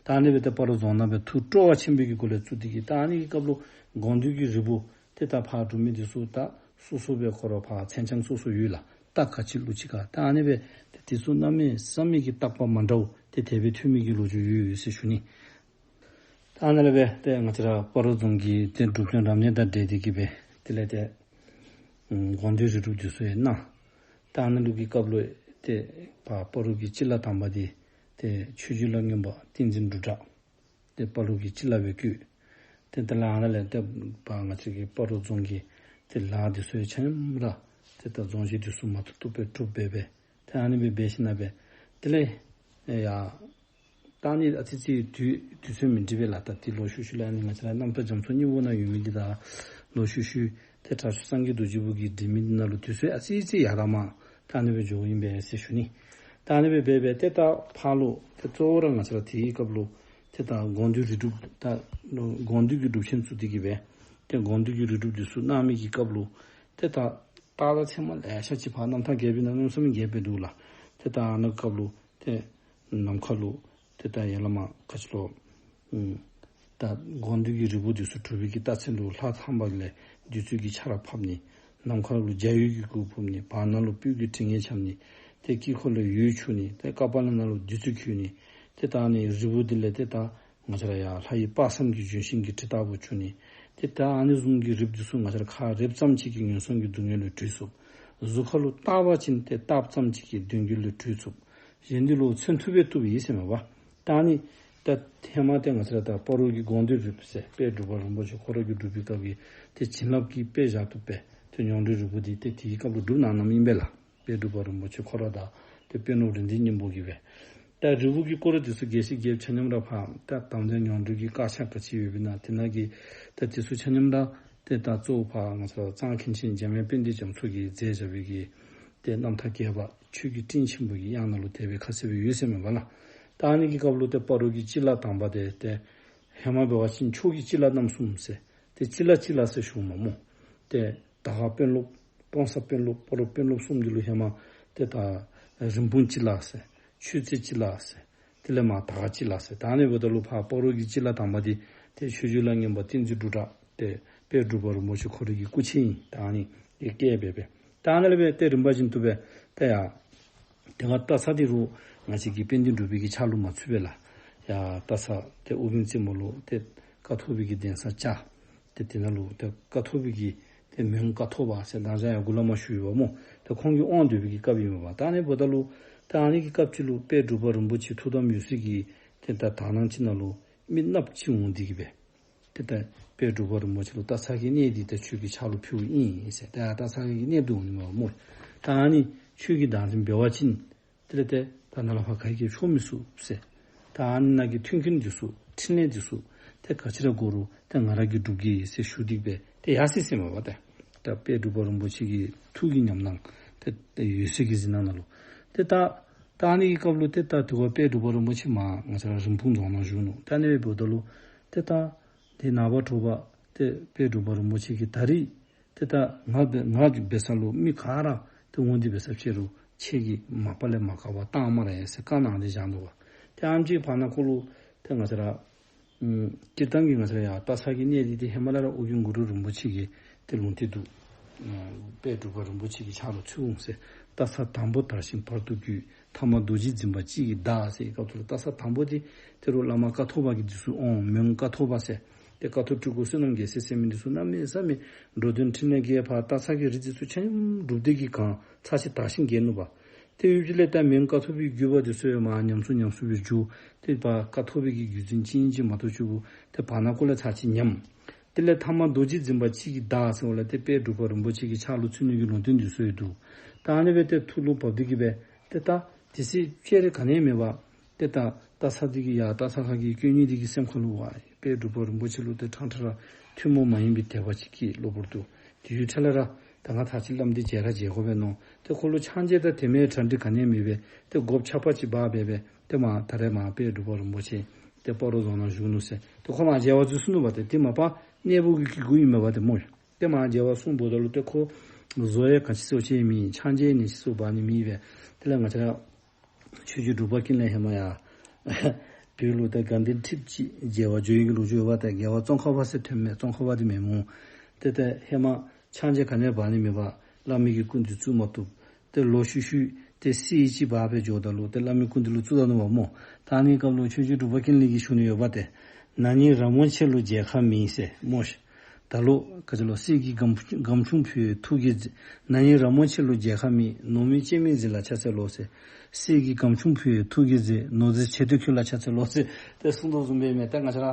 ད་ཨ་ནི་སྦེ་ཏེ་སྤ་རོ་རྫོང་ནང་སྦེ་ཐུགས་སྤྲོ་བ་ཆེན་པོའི་གི་སྒོ་ལས་བཙུགས་ཏེ་གིས་ད་ཨ་ནི་གི་སྐབས་ལུ་དགོངས་འདུས་ཀྱི་རིལ་བུ་ཏེ་ད་ཕར་སྒྲུབ་མི་འདི་ཚུ་ད་སོ་སོ་སྦེ་ཁོ་ར་ཕར་མཚན་བྱང་སོ་སོ་ཡོད་ལགས། རྟགས་ག་ཅི་ལུགས་ཅི་ག་ད་ཨ་ནི་སྦེ་ཏེ་འདི་ཚུ་གནམ་མེད་ས་མེད་ཀྱི་བརྟག་པ་མ་འདྲཝ་ཏེ་དེ་སྦེ་ཐོན་མི་གི་ལོ་རྒྱུས་ཡོད་ཡོད་ཟེར་ཞུ་ནི། ད་ཨ་ནཱ་ལས་སྦེ་ཏེ་ང་བཅས་ར་སྤ་རོ་རྫོང་གི་ཏེ་སྒྲུབ་ཆེན་རབ་གནས་དང་འབྲེལ་ཏེ་གིས་སྦེ་དེ་ལས་ཏེ་ཨམ་དགོངས་འདུས་རིལ་སྒྲུབ་འདི་ཚུ་ཡང་གནང་། ད་ཨ་ནཱ་ལུ་གི་སྐབས་ལུ་ཏེ་ཕར་སྤ་རོ་གི་སྤྱི་བླ་དམ་པ་འདི་ཏེ་ཆོས་རྗེ་ལ་སྔོན་པ་བསྟན་འཛིན་འབྲུག་གྲགས་ཏེ་སྤ་རོ་གི་སྤྱི་བླ་སྦེ་བསྐོས། ཏེ་དེ་ལས་ཨ་ནཱ་ལས་ཏེ་ཕར་ང་བཅས་ཀྱི་སྤ་རོ་རྫོང་གི་ཏེ་ལཱ་འདི་ཚུ་ཡང་ཆ་མཉམ་ར་ཏེ་ད་རྫོང་གཞི་འདི་ཚུ་མ་བཏུབ་བཏུབ་སྦེ་གྲུབ་སྦེ་སྦེ་ཏེ་ཨ་ནི་སྦེ་འབད་ཞིནམ་སྦེ་དེ་ལས་ཡ་ད་ཨ་ནི་ཨ་ཙི་ཙི་དུས་དུས་ཚོད་མིན་འདི་སྦེ་ལགས། ད་ཏེ་ལོག་ཤུལ་ཤུལ་ལས་ཨ་ནི་ང་བཅས་ར་རྣམ་ཐར་རྒྱ་མཚོ་སྙིང་པོ་ནང་ཡོད་མི་འདི་དང་ལོག་ཤུལ་ཤུལ་ཏེ་དྲག་ཤོས་སངས་རྒྱས་རྡོ་རྗེ་བུ་གིས་འབྲི་མི་འདི་ནང་ལུ་དུས་ཚོད་ཨ་ཙི་ཙི་ཡར་མར་ད་ཨ་ནི་སྦེ་འགྱོཝ་ཨིན་པས་ཟེར་ཞུ་ནི། ད་ཨ་ནི་སྦེ་འབད་སྦེ་ཏེ་ད་ཕར་ལུ་ཏེ་གཙོ་བོ་ར་ང་བཅས་ར་དེའི་སྐབས་ལུ་ཏེ་ད་དགོངས་འདུས་རིལ་སྒྲུབ་ད་དགོངས་འདུས་ཀྱི་སྒྲུབ་ཆེན་བཙུགས་ཏེ་གིས་སྦེ་ཏེ་དགོངས་འདུས་ཀྱི་རིལ་སྒྲུབ་འདི་ཚུ་གནང་མི་གི་སྐབས་ལུ་ཏེ་ད་རྟགས་དང་མཚན་མ་ལེ་ཤ་ཅིག་ཕར་རྣམ་ཐར་རྒྱས་པའི་ནང་གནམ་མེད་ས་མེད་རྒྱས་སྦེ་འདུག་ལགས། ཏེ་ད་ཨ་ནི་སྐབས་ལུ་ཏེ་ནམ་མཁའ་ལུ་ཏེ་ད་ཡར་ལས་མར་ག་ཅི་ལོ་ཨམ་ ད་དགོངས་འདུས་ཀྱི་རིལ་བུ་འདི་ཚུ་སྒྲུབ་པའི་གི་རྟགས་མཚན་ལུ་ལྷ་ཐང་པ་ལས་བདུད་རྩི་གི་ཆར་ཕབ་ནི། ནམ་མཁའ་ལུ་འཇའ་འོད་ཀྱི་གུར་ཕུབ་ནི། བར་སྣང་ལུ་སྤོས་ཀྱི་དྲི་ངད་འཆམ་ནི། ཏེ་དཀྱིལ་འཁོར་ལུ་འོད་འཕྲོ་ནི། ཏེ་ཀ་པཱ་ལ་ནང་ལུ་བདུད་རྩི་འཁོལ་ནི། ཏེ་ད་ཨ་ནི་རིལ་བུ་འདི་ལས་ཏེ་ད་ང་བཅས་ར་ཡར་ལྷ་ཡི་དཔག་བསམ་གྱི་ལྗོན་ཤིང་གི་དྲི་ལྟ་བུ་བྱུང་ནི། ཏེ་ད་ཨ་ནི་བཟུམ་གྱི་རིལ་བུ་འདི་ཚུ་ང་བཅས་ར་ཁ་རེགཔ་ཙམ་ཅིག་གིས་ངན་སོང་གི་སྡུག་བསྔལ་ལས་གྲོལ་ཚུགས། གཟུགས་ཁ་ལུ་བཏགས་པ་ཅིན་ཏེ་བཏགསཔ་ཙམ་ཅིག་གིས་གདོན་བགེགས་ལས་གྲོལ་ཚུགས། གཞན་འདི་ལུ་མཚོན་ཐུབ་པས་བཏུབ་ཨིན་ཟེར་མས་པ། ད་ཨ་ནི་ད་ཧེ་མ་ཏེ་ང་བཅས་ར་ད་སྤ་རོ་གི་དགོངས་འདུས་རིལ་བུ་ཟེར་དཔལ་འབྲུག་པ་རིན་པོ་ཆེ་ཁོ་ར་གིས་སྒྲུབ་པའི་སྐབས་ཀྱི་ཏེ་བྱིན་རླབས་ཀྱི་དཔེ་བཞག་བཏུབ་པས། ཏེ་མྱོང་གྲོལ་རིལ་བུ་འདི་ཏེ་དེའི་སྐབས་ལུ་སྒྲུབ་གནང་གནངམ་ཨིན་པས་ལགས། དཔལ་འབྲུག་པ་རིན་པོ་ཆེ་ཁོ་ར་དང་ཏེ་དཔོན་སློབ་རིག་འཛིན་སྙིང་པོ་གིས་སྦེ། ད་རིལ་བུ་གི་སྐོར་འདི་ཚུ་རྒྱས་བཤད་རྒྱསཔ་ཆ་མཉམ་ར་ཕར་ད་དམ་ལྡན་མྱོང་གྲོལ་གྱི་དཀར་ཆག་ག་ཅི་ཡོདཔ་ཨིན་ན་དེ་ནང་གི་ད་དེ་ཚུ་ཆ་མཉམ་ར་ཏེ་ད་གཙོ་བོ་ཕར་ང་བཅས་ར་གཙང་མཁན་ཆེན་འཇམ་དབྱངས་དཔལ་ལྡན་རྒྱ་མཚོ་གིས་མཛད་བཞག་པའི་གི་ཏེ་རྣམ་ཐར་རྒྱས་པ་ཆོས་ཀྱི་སྤྲིན་ཆེན་པོ་གི་དབྱངས་ནང་ལུ་དེ་སྦེ་ཁ་གསལ་སྦེ་ཡོད་ཟེར་མས་པ་ལགས། ད་ཨ་ནི་གི་སྐབས་ལུ་ཏེ་སྤ་རོ་གི་སྤྱི་བླ་དང་པ་དེ་ཏེ་ཧེ་མ་འབད་བ་ཅིན་ཕྱོགས་ཀྱི་སྤྱི་བླ་རྣམ་གསུམ་ཟེར་ཏེ་སྤྱི་བླ་སྤྱི་བླ་ཟེར་ཞུཝ་མས་སྨོ། ཏེ་དར་དཀར་དཔོན་སློབ་ཀོང་ས་དཔོན་སློབ་སྤ་རོ་དཔོན་སློབ་གསུམ་འདི་ལུ་ཧེ་མ་ཏེ་ད་རིན་སྤུངས་སྤྱི་བླ་ཟེར་ཆོས་རྩེ་སྤྱི་བླ་ཟེར་དེ་ལས་མར་དར་དཀར་སྤྱི་བླ་ཟེར། ད་ཨ་ནི་འབདཝ་ད་ལུ་ཕར་སྤ་རོ་གི་སྤྱི་བླ་དང་པ་འདི་ཏེ་ཆོས་རྗེ་ལ་སྔོན་པ་བསྟན་འཛིན་འབྲུག་གྲགས་ཏེ་དཔལ་འབྲུག་པ་རིན་པོ་ཆེ་ཁོ་རའི་གི་སྐུ་མཆེད་ཨིན། ད་ཨ་ནི་ཏེ་བཀལ་སྦེ་སྦེ་ད་ཨ་ནི་ལས་སྦེ་ཏེ་རིམ་པ་བཞིན་དུ་སྦེ་ཏེ་ཡར་དེ་སྒང་སྟག་ཚང་འདི་རུང་ང་བཅས་ཀྱི་དཔལ་ལྡན་འབྲུག་པའི་གི་ཕྱག་ལུ་མ་ཚུད་པས་ལགས། ཡར་སྟག་ཚང་ཏེ་ཨོ་རྒྱན་རྩེ་མོ་ལུ་ཏེ་ཀཿཐོག་པའི་གི་གདན་ས་བཅགས། ཏེ་དེ་ནང་ལུ་ཏེ་ཀཿཐོག་པའི་གི་ཏེ་མོན་ཀཿཐོག་པ་ཟེར་ད་ཅི་ཡང་འགོ་ལས་མར་ཞུ་ཡོདཔ་སྨོ། ཏེ་ཁོང་གིས་དབང་སྡུད་པའི་གི་སྐབས་ཨིན་མས་པ། ད་ཨ་ནི་འབདཝ་ད་ལུ་ད་ཨ་ནི་གི་སྐབས་ཅིག་ལུ་དཔལ་འབྲུག་པ་རིན་པོ་ཆེ་ཐུགས་དམ་འོད་གསལ་གྱི་ཏེ་ད་དག་སྣང་ཅིག་ནང་ལུ་མི་ནགཔོ་ཅིག་འོང་སྟེ་གི་སྦེ་ཏེ་ད་དཔལ་འབྲུག་པ་རིན་པོ་ཆེ་ལུ་སྟག་ཚང་གི་གནས་འདི་ད་ཁྱོད་ཀྱི་ཕྱག་ལུ་ཕུལཝ་ཨིན་ཟེར། ད་སྟག་ཚང་གི་གནས་འདི་འོང་ནི་མས་པ་སྨོ། ད་ཨ་ནི་ཁྱོད་ཀྱིས་བདག་འཛིན་འབད་བ་ཅིན་དེ་ལས་ཏེ་ད་ནཱ་ལས་ཕར་ག་གིས་ཡང་འཕྱོག་མི་ཚུགས་ཟེར། ད་ཨ་ནི་ནང་གི་མཐུན་རྐྱེན་འདི་ཚུ་ཕྲིན་ལས་འདི་ཚུ་ཏེ་ག་ཅི་ར་དགོ་རུང་ཏེ་ང་ར་གིས་སྒྲུབ་གེ་ཟེར་ཞུ་སྟེ་སྦེ་ཏེ་ཡར་སོ་ཡི་ཟེར་མས་པ། ཏེ་ད་དཔལ་འབྲུག་པ་རིན་པོ་ཆེ་གི་ཐུགས་ཀྱི་ཉམས་སྣང་ཏེ་ཏེ་འོད་གསལ་གྱི་གཟིགས་སྣང་ནང་ལུ་ཏེ་ད་ད་ཨ་ནི་གི་སྐབས་ལུ་ཏེ་ད་དེ་ཁར་དཔལ་འབྲུག་པ་རིན་པོ་ཆེ་མར་ང་བཅས་ར་རིན་སྤུངས་རྫོང་ནང་བཞུགས་ནུག། ད་ཨ་ནི་སྦེ་འབདཝ་ད་ལུ་ཏེ་ད་དེ་ནངས་པ་དྲོ་པ་ཏེ་དཔལ་འབྲུག་པ་རིན་པོ་ཆེ་གིས་ད་རིས་ཏེ་ད་ང་འབད་ང་འབད་ས་ལུ་མི་ག་ར་ཏེ་འོང་སྟེ་འབད་ས་ཅིག་རུང་ཁྱེད་ཀྱིས་མ་པ་ལས་མ་དགའ་བར་གཏང་སྨ་རེ་ཟེར་བཀའ་གནང་སྟེ་བཞག་ནུག་པ། ཏེ་ཨེམ་ཅིག་བར་ན་ཁོ་ལུ་ཏེ་ང་བཅས་ར་ཨམ་སྤྱིར་བཏང་གི་ང་བཅས་ར་ཡར་སྟག་ཚང་གི་གནས་འདི་ཏེ་ཧེ་མ་ལས་ར་ཨོ་རྒྱན་གུ་རུ་རིན་པོ་ཆེ་གི་ཏེ་ལུང་བསྟན་འདུག། ཨ་དཔལ་འབྲུག་པ་རིན་པོ་ཆེ་གི་ཕྱག་ལུ་ཚུད་འོང་ཟེར། སྟག་ཚང་དང་པོ་དར་ཞིང་བར་དུ་རྒུད། ཐ་མ་རྡོ་རྗེ་འཛིན་པ་གཅིག་གིས་བདག་ཟེར་བའི་སྐབས་སུ་ལུ་སྟག་ཚང་དང་པོ་འདི་ཏེ་རུང་བླ་མ་ཀཿཐོག་པ་གི་འདི་ཚུ་འོང་། མོན་ཀཿཐོག་པ་ཟེར། ཏེ་ཀཿཐོག་སྤྲུལ་སྐུ་བསོད་ནམས་རྒྱལ་མཚན་ཟེར་མི་འདི་ཚུ་གནམ་མེད་ས་མེད་འགྲོ་དོན་ཕྲིན་ལས་རྒྱས་པར་སྟག་ཚང་གི་རིག་འཛིན་ཚུ་ཆ་མཉམ་སྒྲུབ་སྡེ་གི་གང་ཚར་ཅིག་དར་ཞིང་རྒྱས་ནུག་པ། ཏེ་ཡུལ་དེ་ལས་ད་མོན་ཀཿཐོག་པའི་བརྒྱུད་པ་འདི་ཚུ་ཡང་མར་ཉམས་སུ་ཉམས་སུ་སྦེ་འགྱོ། ཏེ་ཕར་ཀཿཐོག་པའི་གི་བརྒྱུད་འཛིན་ཅིག་ཨིན་ཅི་མ་གཏོགས་ཅིག་པོ་ཏེ་བར་ན་ཁོ་ལས་ཚར་ཅིག་ཉམས། དེ་ལས་ཐ་མ་རྡོ་རྗེ་འཛིན་པ་གཅིག་གིས་བདག་ཟེར་བ་ལས་ཏེ་དཔལ་འབྲུག་པ་རིན་པོ་ཆེ་གི་ཕྱག་ལུ་ཚུད་ནི་གི་ལུང་བསྟན་འདི་ཚུ་ཡང་འདུག། ད་ཨ་ནི་སྦེ་ཏེ་ཐུགས་ལུ་བབས་ཏེ་གི་སྦེ་ཏེ་ད་དེ་ཚེ་སྤྱན་རས་གཟིགས་ག་ནི་ཡང་མེད་པར་ཏེ་ད་སྟག་ཚང་འདི་གི་ཡར་སྟག་ཚང་ཁ་གི་དཀོན་གཉེར་འདི་གི་སེམས་ཁ་ལུ་ཝའེ་དཔལ་འབྲུག་པ་རིན་པོ་ཆེ་ལུ་ཏེ་ཕྲང་ཕྲང་ར་ཐུན་མོང་མ་ཡིན་པའི་དད་པ་ཅིག་སྐྱེས། གློ་བུར་དུ་དེ་ཡུན་ཐུང་ལས་ར་ད་ང་ད་ཅི་བླམ་འདི་མཇལ་ར་མཇལ་དགོ་པས་མནོ། ཏེ་ཁོ་ལུ་ཕྱག་མཇལ་དང་དེ་མའི་གྲ་སྒྲིག་ག་ནི་ཡང་མེད་པས། ཏེ་སྒོགཔ་ཆག་པ་ཅིག་འབག་སྦེ་སྦེ་ཏེ་མར་ད་རེས་མར་དཔལ་འབྲུག་པ་རིན་པོ་ཆེ་ཏེ་སྤ་རོ་རྫོང་ནང་བཞུགས་ནུག་ཟེར། ཏེ་ཁོ་མར་མཇལ་བར་འཛུལ་སོང་ནུག་པ། ཏེ་དེ་མ་པ་གནས་སྦོ་གི་གི་གུ་ཨིན་མས་པ་ཏེ་སྨོ། ཏེ་མར་མཇལ་བར་སོང་འབདཝ་ད་ལུ་ཏེ་ཁོ་བཟོ་ཡང་ག་ཅི་བཟོ་ཅི་མེད། ཕྱག་མཇལ་ནི་ཅིག་བཟོ་འབག་ནི་མེད་པས། དེ་ལས་ང་བཅས་ར་ཆོས་རྗེ་འབྲུག་པ་ཀུན་ལེགས་ཧེ་མ་ཡར་བོད་ལུ་ད་དགའ་ལྡན་ཁྲི་གཅིག་མཇལ་བར་འགྱོ་ཡི་གི་ལོ་རྒྱུས་ཡོད་པ། ད་རྒྱལ་བ་ཙོང་ཁ་པ་ཟེར་ཐོན་མས། ཙོང་ཁ་པ་འདི་མེན་སྨོ། ཏེ་ད་ཧེ་མ་ཕྱག་མཇལ་ག་ནི་འབག་ནི་མེད་པར་བླ་མའི་གི་སྐུ་མདུན་བཙུགས་མ་བཏུབ། ཏེ་ལོག་ཤུལ་ཤུལ་ཏེ་གསེར་ཅིག་འབག་སྦེ་འགྱོཝ་ད་ལུ་ཏེ་བླ་མའི་སྐུ་མདུན་ལུ་བཙུགས་ད་ནུག་པ་སྨོ། ད་ཨ་ནི་སྐབས་ལུ་ཆོས་རྗེ་འབྲུག་པ་ཀུན་ལེགས་ཀྱིས་ཞུ་ནི་ཡོད་པ་ཏེ། ན་ནིང་ར་མོ་ཆེ་ལུ་མཇལ་ཁ་མེད་ཟེར་སྨོ་ཤིག། ད་ལོ་ག་ཅི་ལོ། གསེར་གྱི་སྒམ་སྒམ་ཆུང་ཕུལ་ཐུགས་ཀྱི་རྗེ། ན་ནིང་ར་མོ་ཆེ་ལུ་མཇལ་ཁ་མེད། ནོར་མི་སྤྱན་མི་གཟིགས་ལ་ཕྱག་འཚལ་ལོ་ཟེར། གསེར་གྱི་སྒམ་ཆུང་ཕུལ་ཐུགས་ཀྱི་རྗེ། ནོར་རྫས་ཆེ་འདོད་ཁྱོད་ལ་ཕྱག་འཚལ་ལོ་ཟེར་ཏེ་གསུངས་དོ་བཟུམ་སྦེ་མས། ད་ང་བཅས་ར་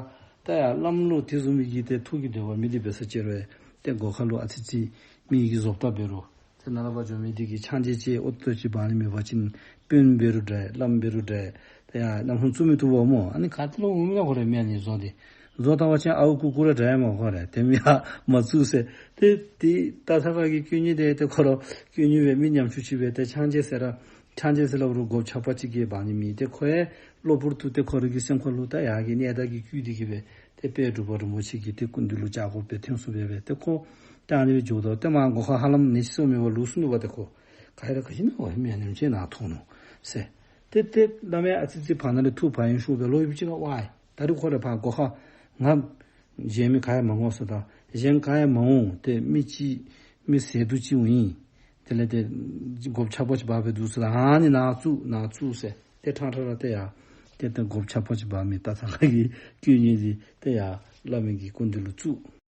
ད་ཡར་བླམ་ལུ་དེ་བཟུམ་མའི་གི་ཏེ་ཐུགས་ཀྱི་འདོད་པ་མེད་དེ་འབད་ས་ཅིག་རུང་ཏེ་སྒོ་ཁ་ལུ་ཨ་ཙི་ཙི་མི་གི་བཟོ་ལྟ་འབད་རུང་། ཏེ་ནཱ་ལས་ཕར་འགྱོ་མི་འདི་གིས་ཕྱག་མཇལ་ཅིག་ཨོ་ཏོ་ཅིག་འབག་ནི་མེད་པ་ཅིན་དཔོན་འབད་རུང་འདྲ་བླམ་འབད་རུང་འདྲ་ཏེ་ཡར་ནམ་ཧོན་བཙུགས་མི་བཏུབ་པ་སྨོ། ཨ་ནི་ག་ཏེ་ལུ་འོང་མི་ལ་ཁོ་ར་མི་ཨ་ནི་བཟོ་འདི་བཟོ་ལྟ་བ་ཅིན་ཨའུ་ཀུ་ཀུ་ར་འདྲ་ཡང་མ་ཁོ་ར་དེ་མི་ཡང་མ་བཙུགས་ཟེར། ཏེ་ཏེ་ད་ས་ག་གི་དཀོན་གཉེར་དེ་ཏེ་ཁོ་ར་དཀོན་གཉེར་སྦེ་མི་ཉམ་ཆུང་ཅིག་སྦེ་ཏེ་ཕྱག་མཇལ་ཟེར་ར་ཕྱག་མཇལ་ཟེར་སླབ་རུང་སྒོགཔ་ཆག་པ་ཅིག་གིས་འབག་ནི་མེད། ཏེ་ཁོ་ཡང་གློ་བུར་དུ་ཏེ་ཁོ་ར་གི་སེམས་ཁ་ལུ་ད་ཡར་གྱི་གནས་བདག་གིས་བསྐུལ་ཏེ་གི་སྦེ་ཏེ་དཔལ་འབྲུག་པ་རིན་པོ་ཆེ་གི་ཏེ་སྐུ་མདུན་ལུ་བཅར་དགོ་པའི་ཐོན་སོང་སྦེ་སྦེ་ཏེ་ཁོ་ད་ཨ་ནི་སྦེ་འགྱོཝ་ད་ཏེ་མར་སྒོ་ཁར་ཧ་ལམ་ནི་ཅིག་སོང་མེད་པར་ལུས་སོང་ནུག་པ། ཏེ་ཁོ་ག་ར་ག་ཅི་ཨིན་ན་ཝའེ་མི་ཨ་ནེམ་ཅིག་ནཱ་ཐོན་ནུག་ཟེར། ཏེ་ཏེ་བླ་མ་ཨ་ཙི་ཙི་བར་ན་ལས་ཐུགས་བག་ཡངས་ཤོར་སྦེ་ལོག་ཡུདཔ་ཅིག་ཁར་ཝའེ་ད་རིས་ཁོ་ར་ཕར་སྒོ་ཁར་ ང་གཞན་མི་ག་ཡང་མ་འོང་ཟེརཝ་ད་གཞན་ག་ཡང་མ་འོང་། ཏེ་མི་ཅིག་མི་ཟད་དུ་ཅིག་འོང་ཡི། དེ་ལས་ཏེ་སྒོགཔ་ཆག་པོ་ཅིག་འབག་སྦེ་འདུག་ཟེརཝ་ད་ཨ་ནི་ནཱ་བཙུགས་ནཱ་བཙུགས་ཟེར། ཏེ་ཕྲང་ཕྲང་ར་ཏེ་ཡར་ཏེ་ཏེ་སྒོགཔ་ཆག་པོ་ཅིག་འབག་མི་ད་ཚང་ཁ་གི་དཀོན་གཉེར་འདི་ཏེ་ཡར་བླ་མའི་གི་སྐུ་མདུན་ལུ་བཙུགས།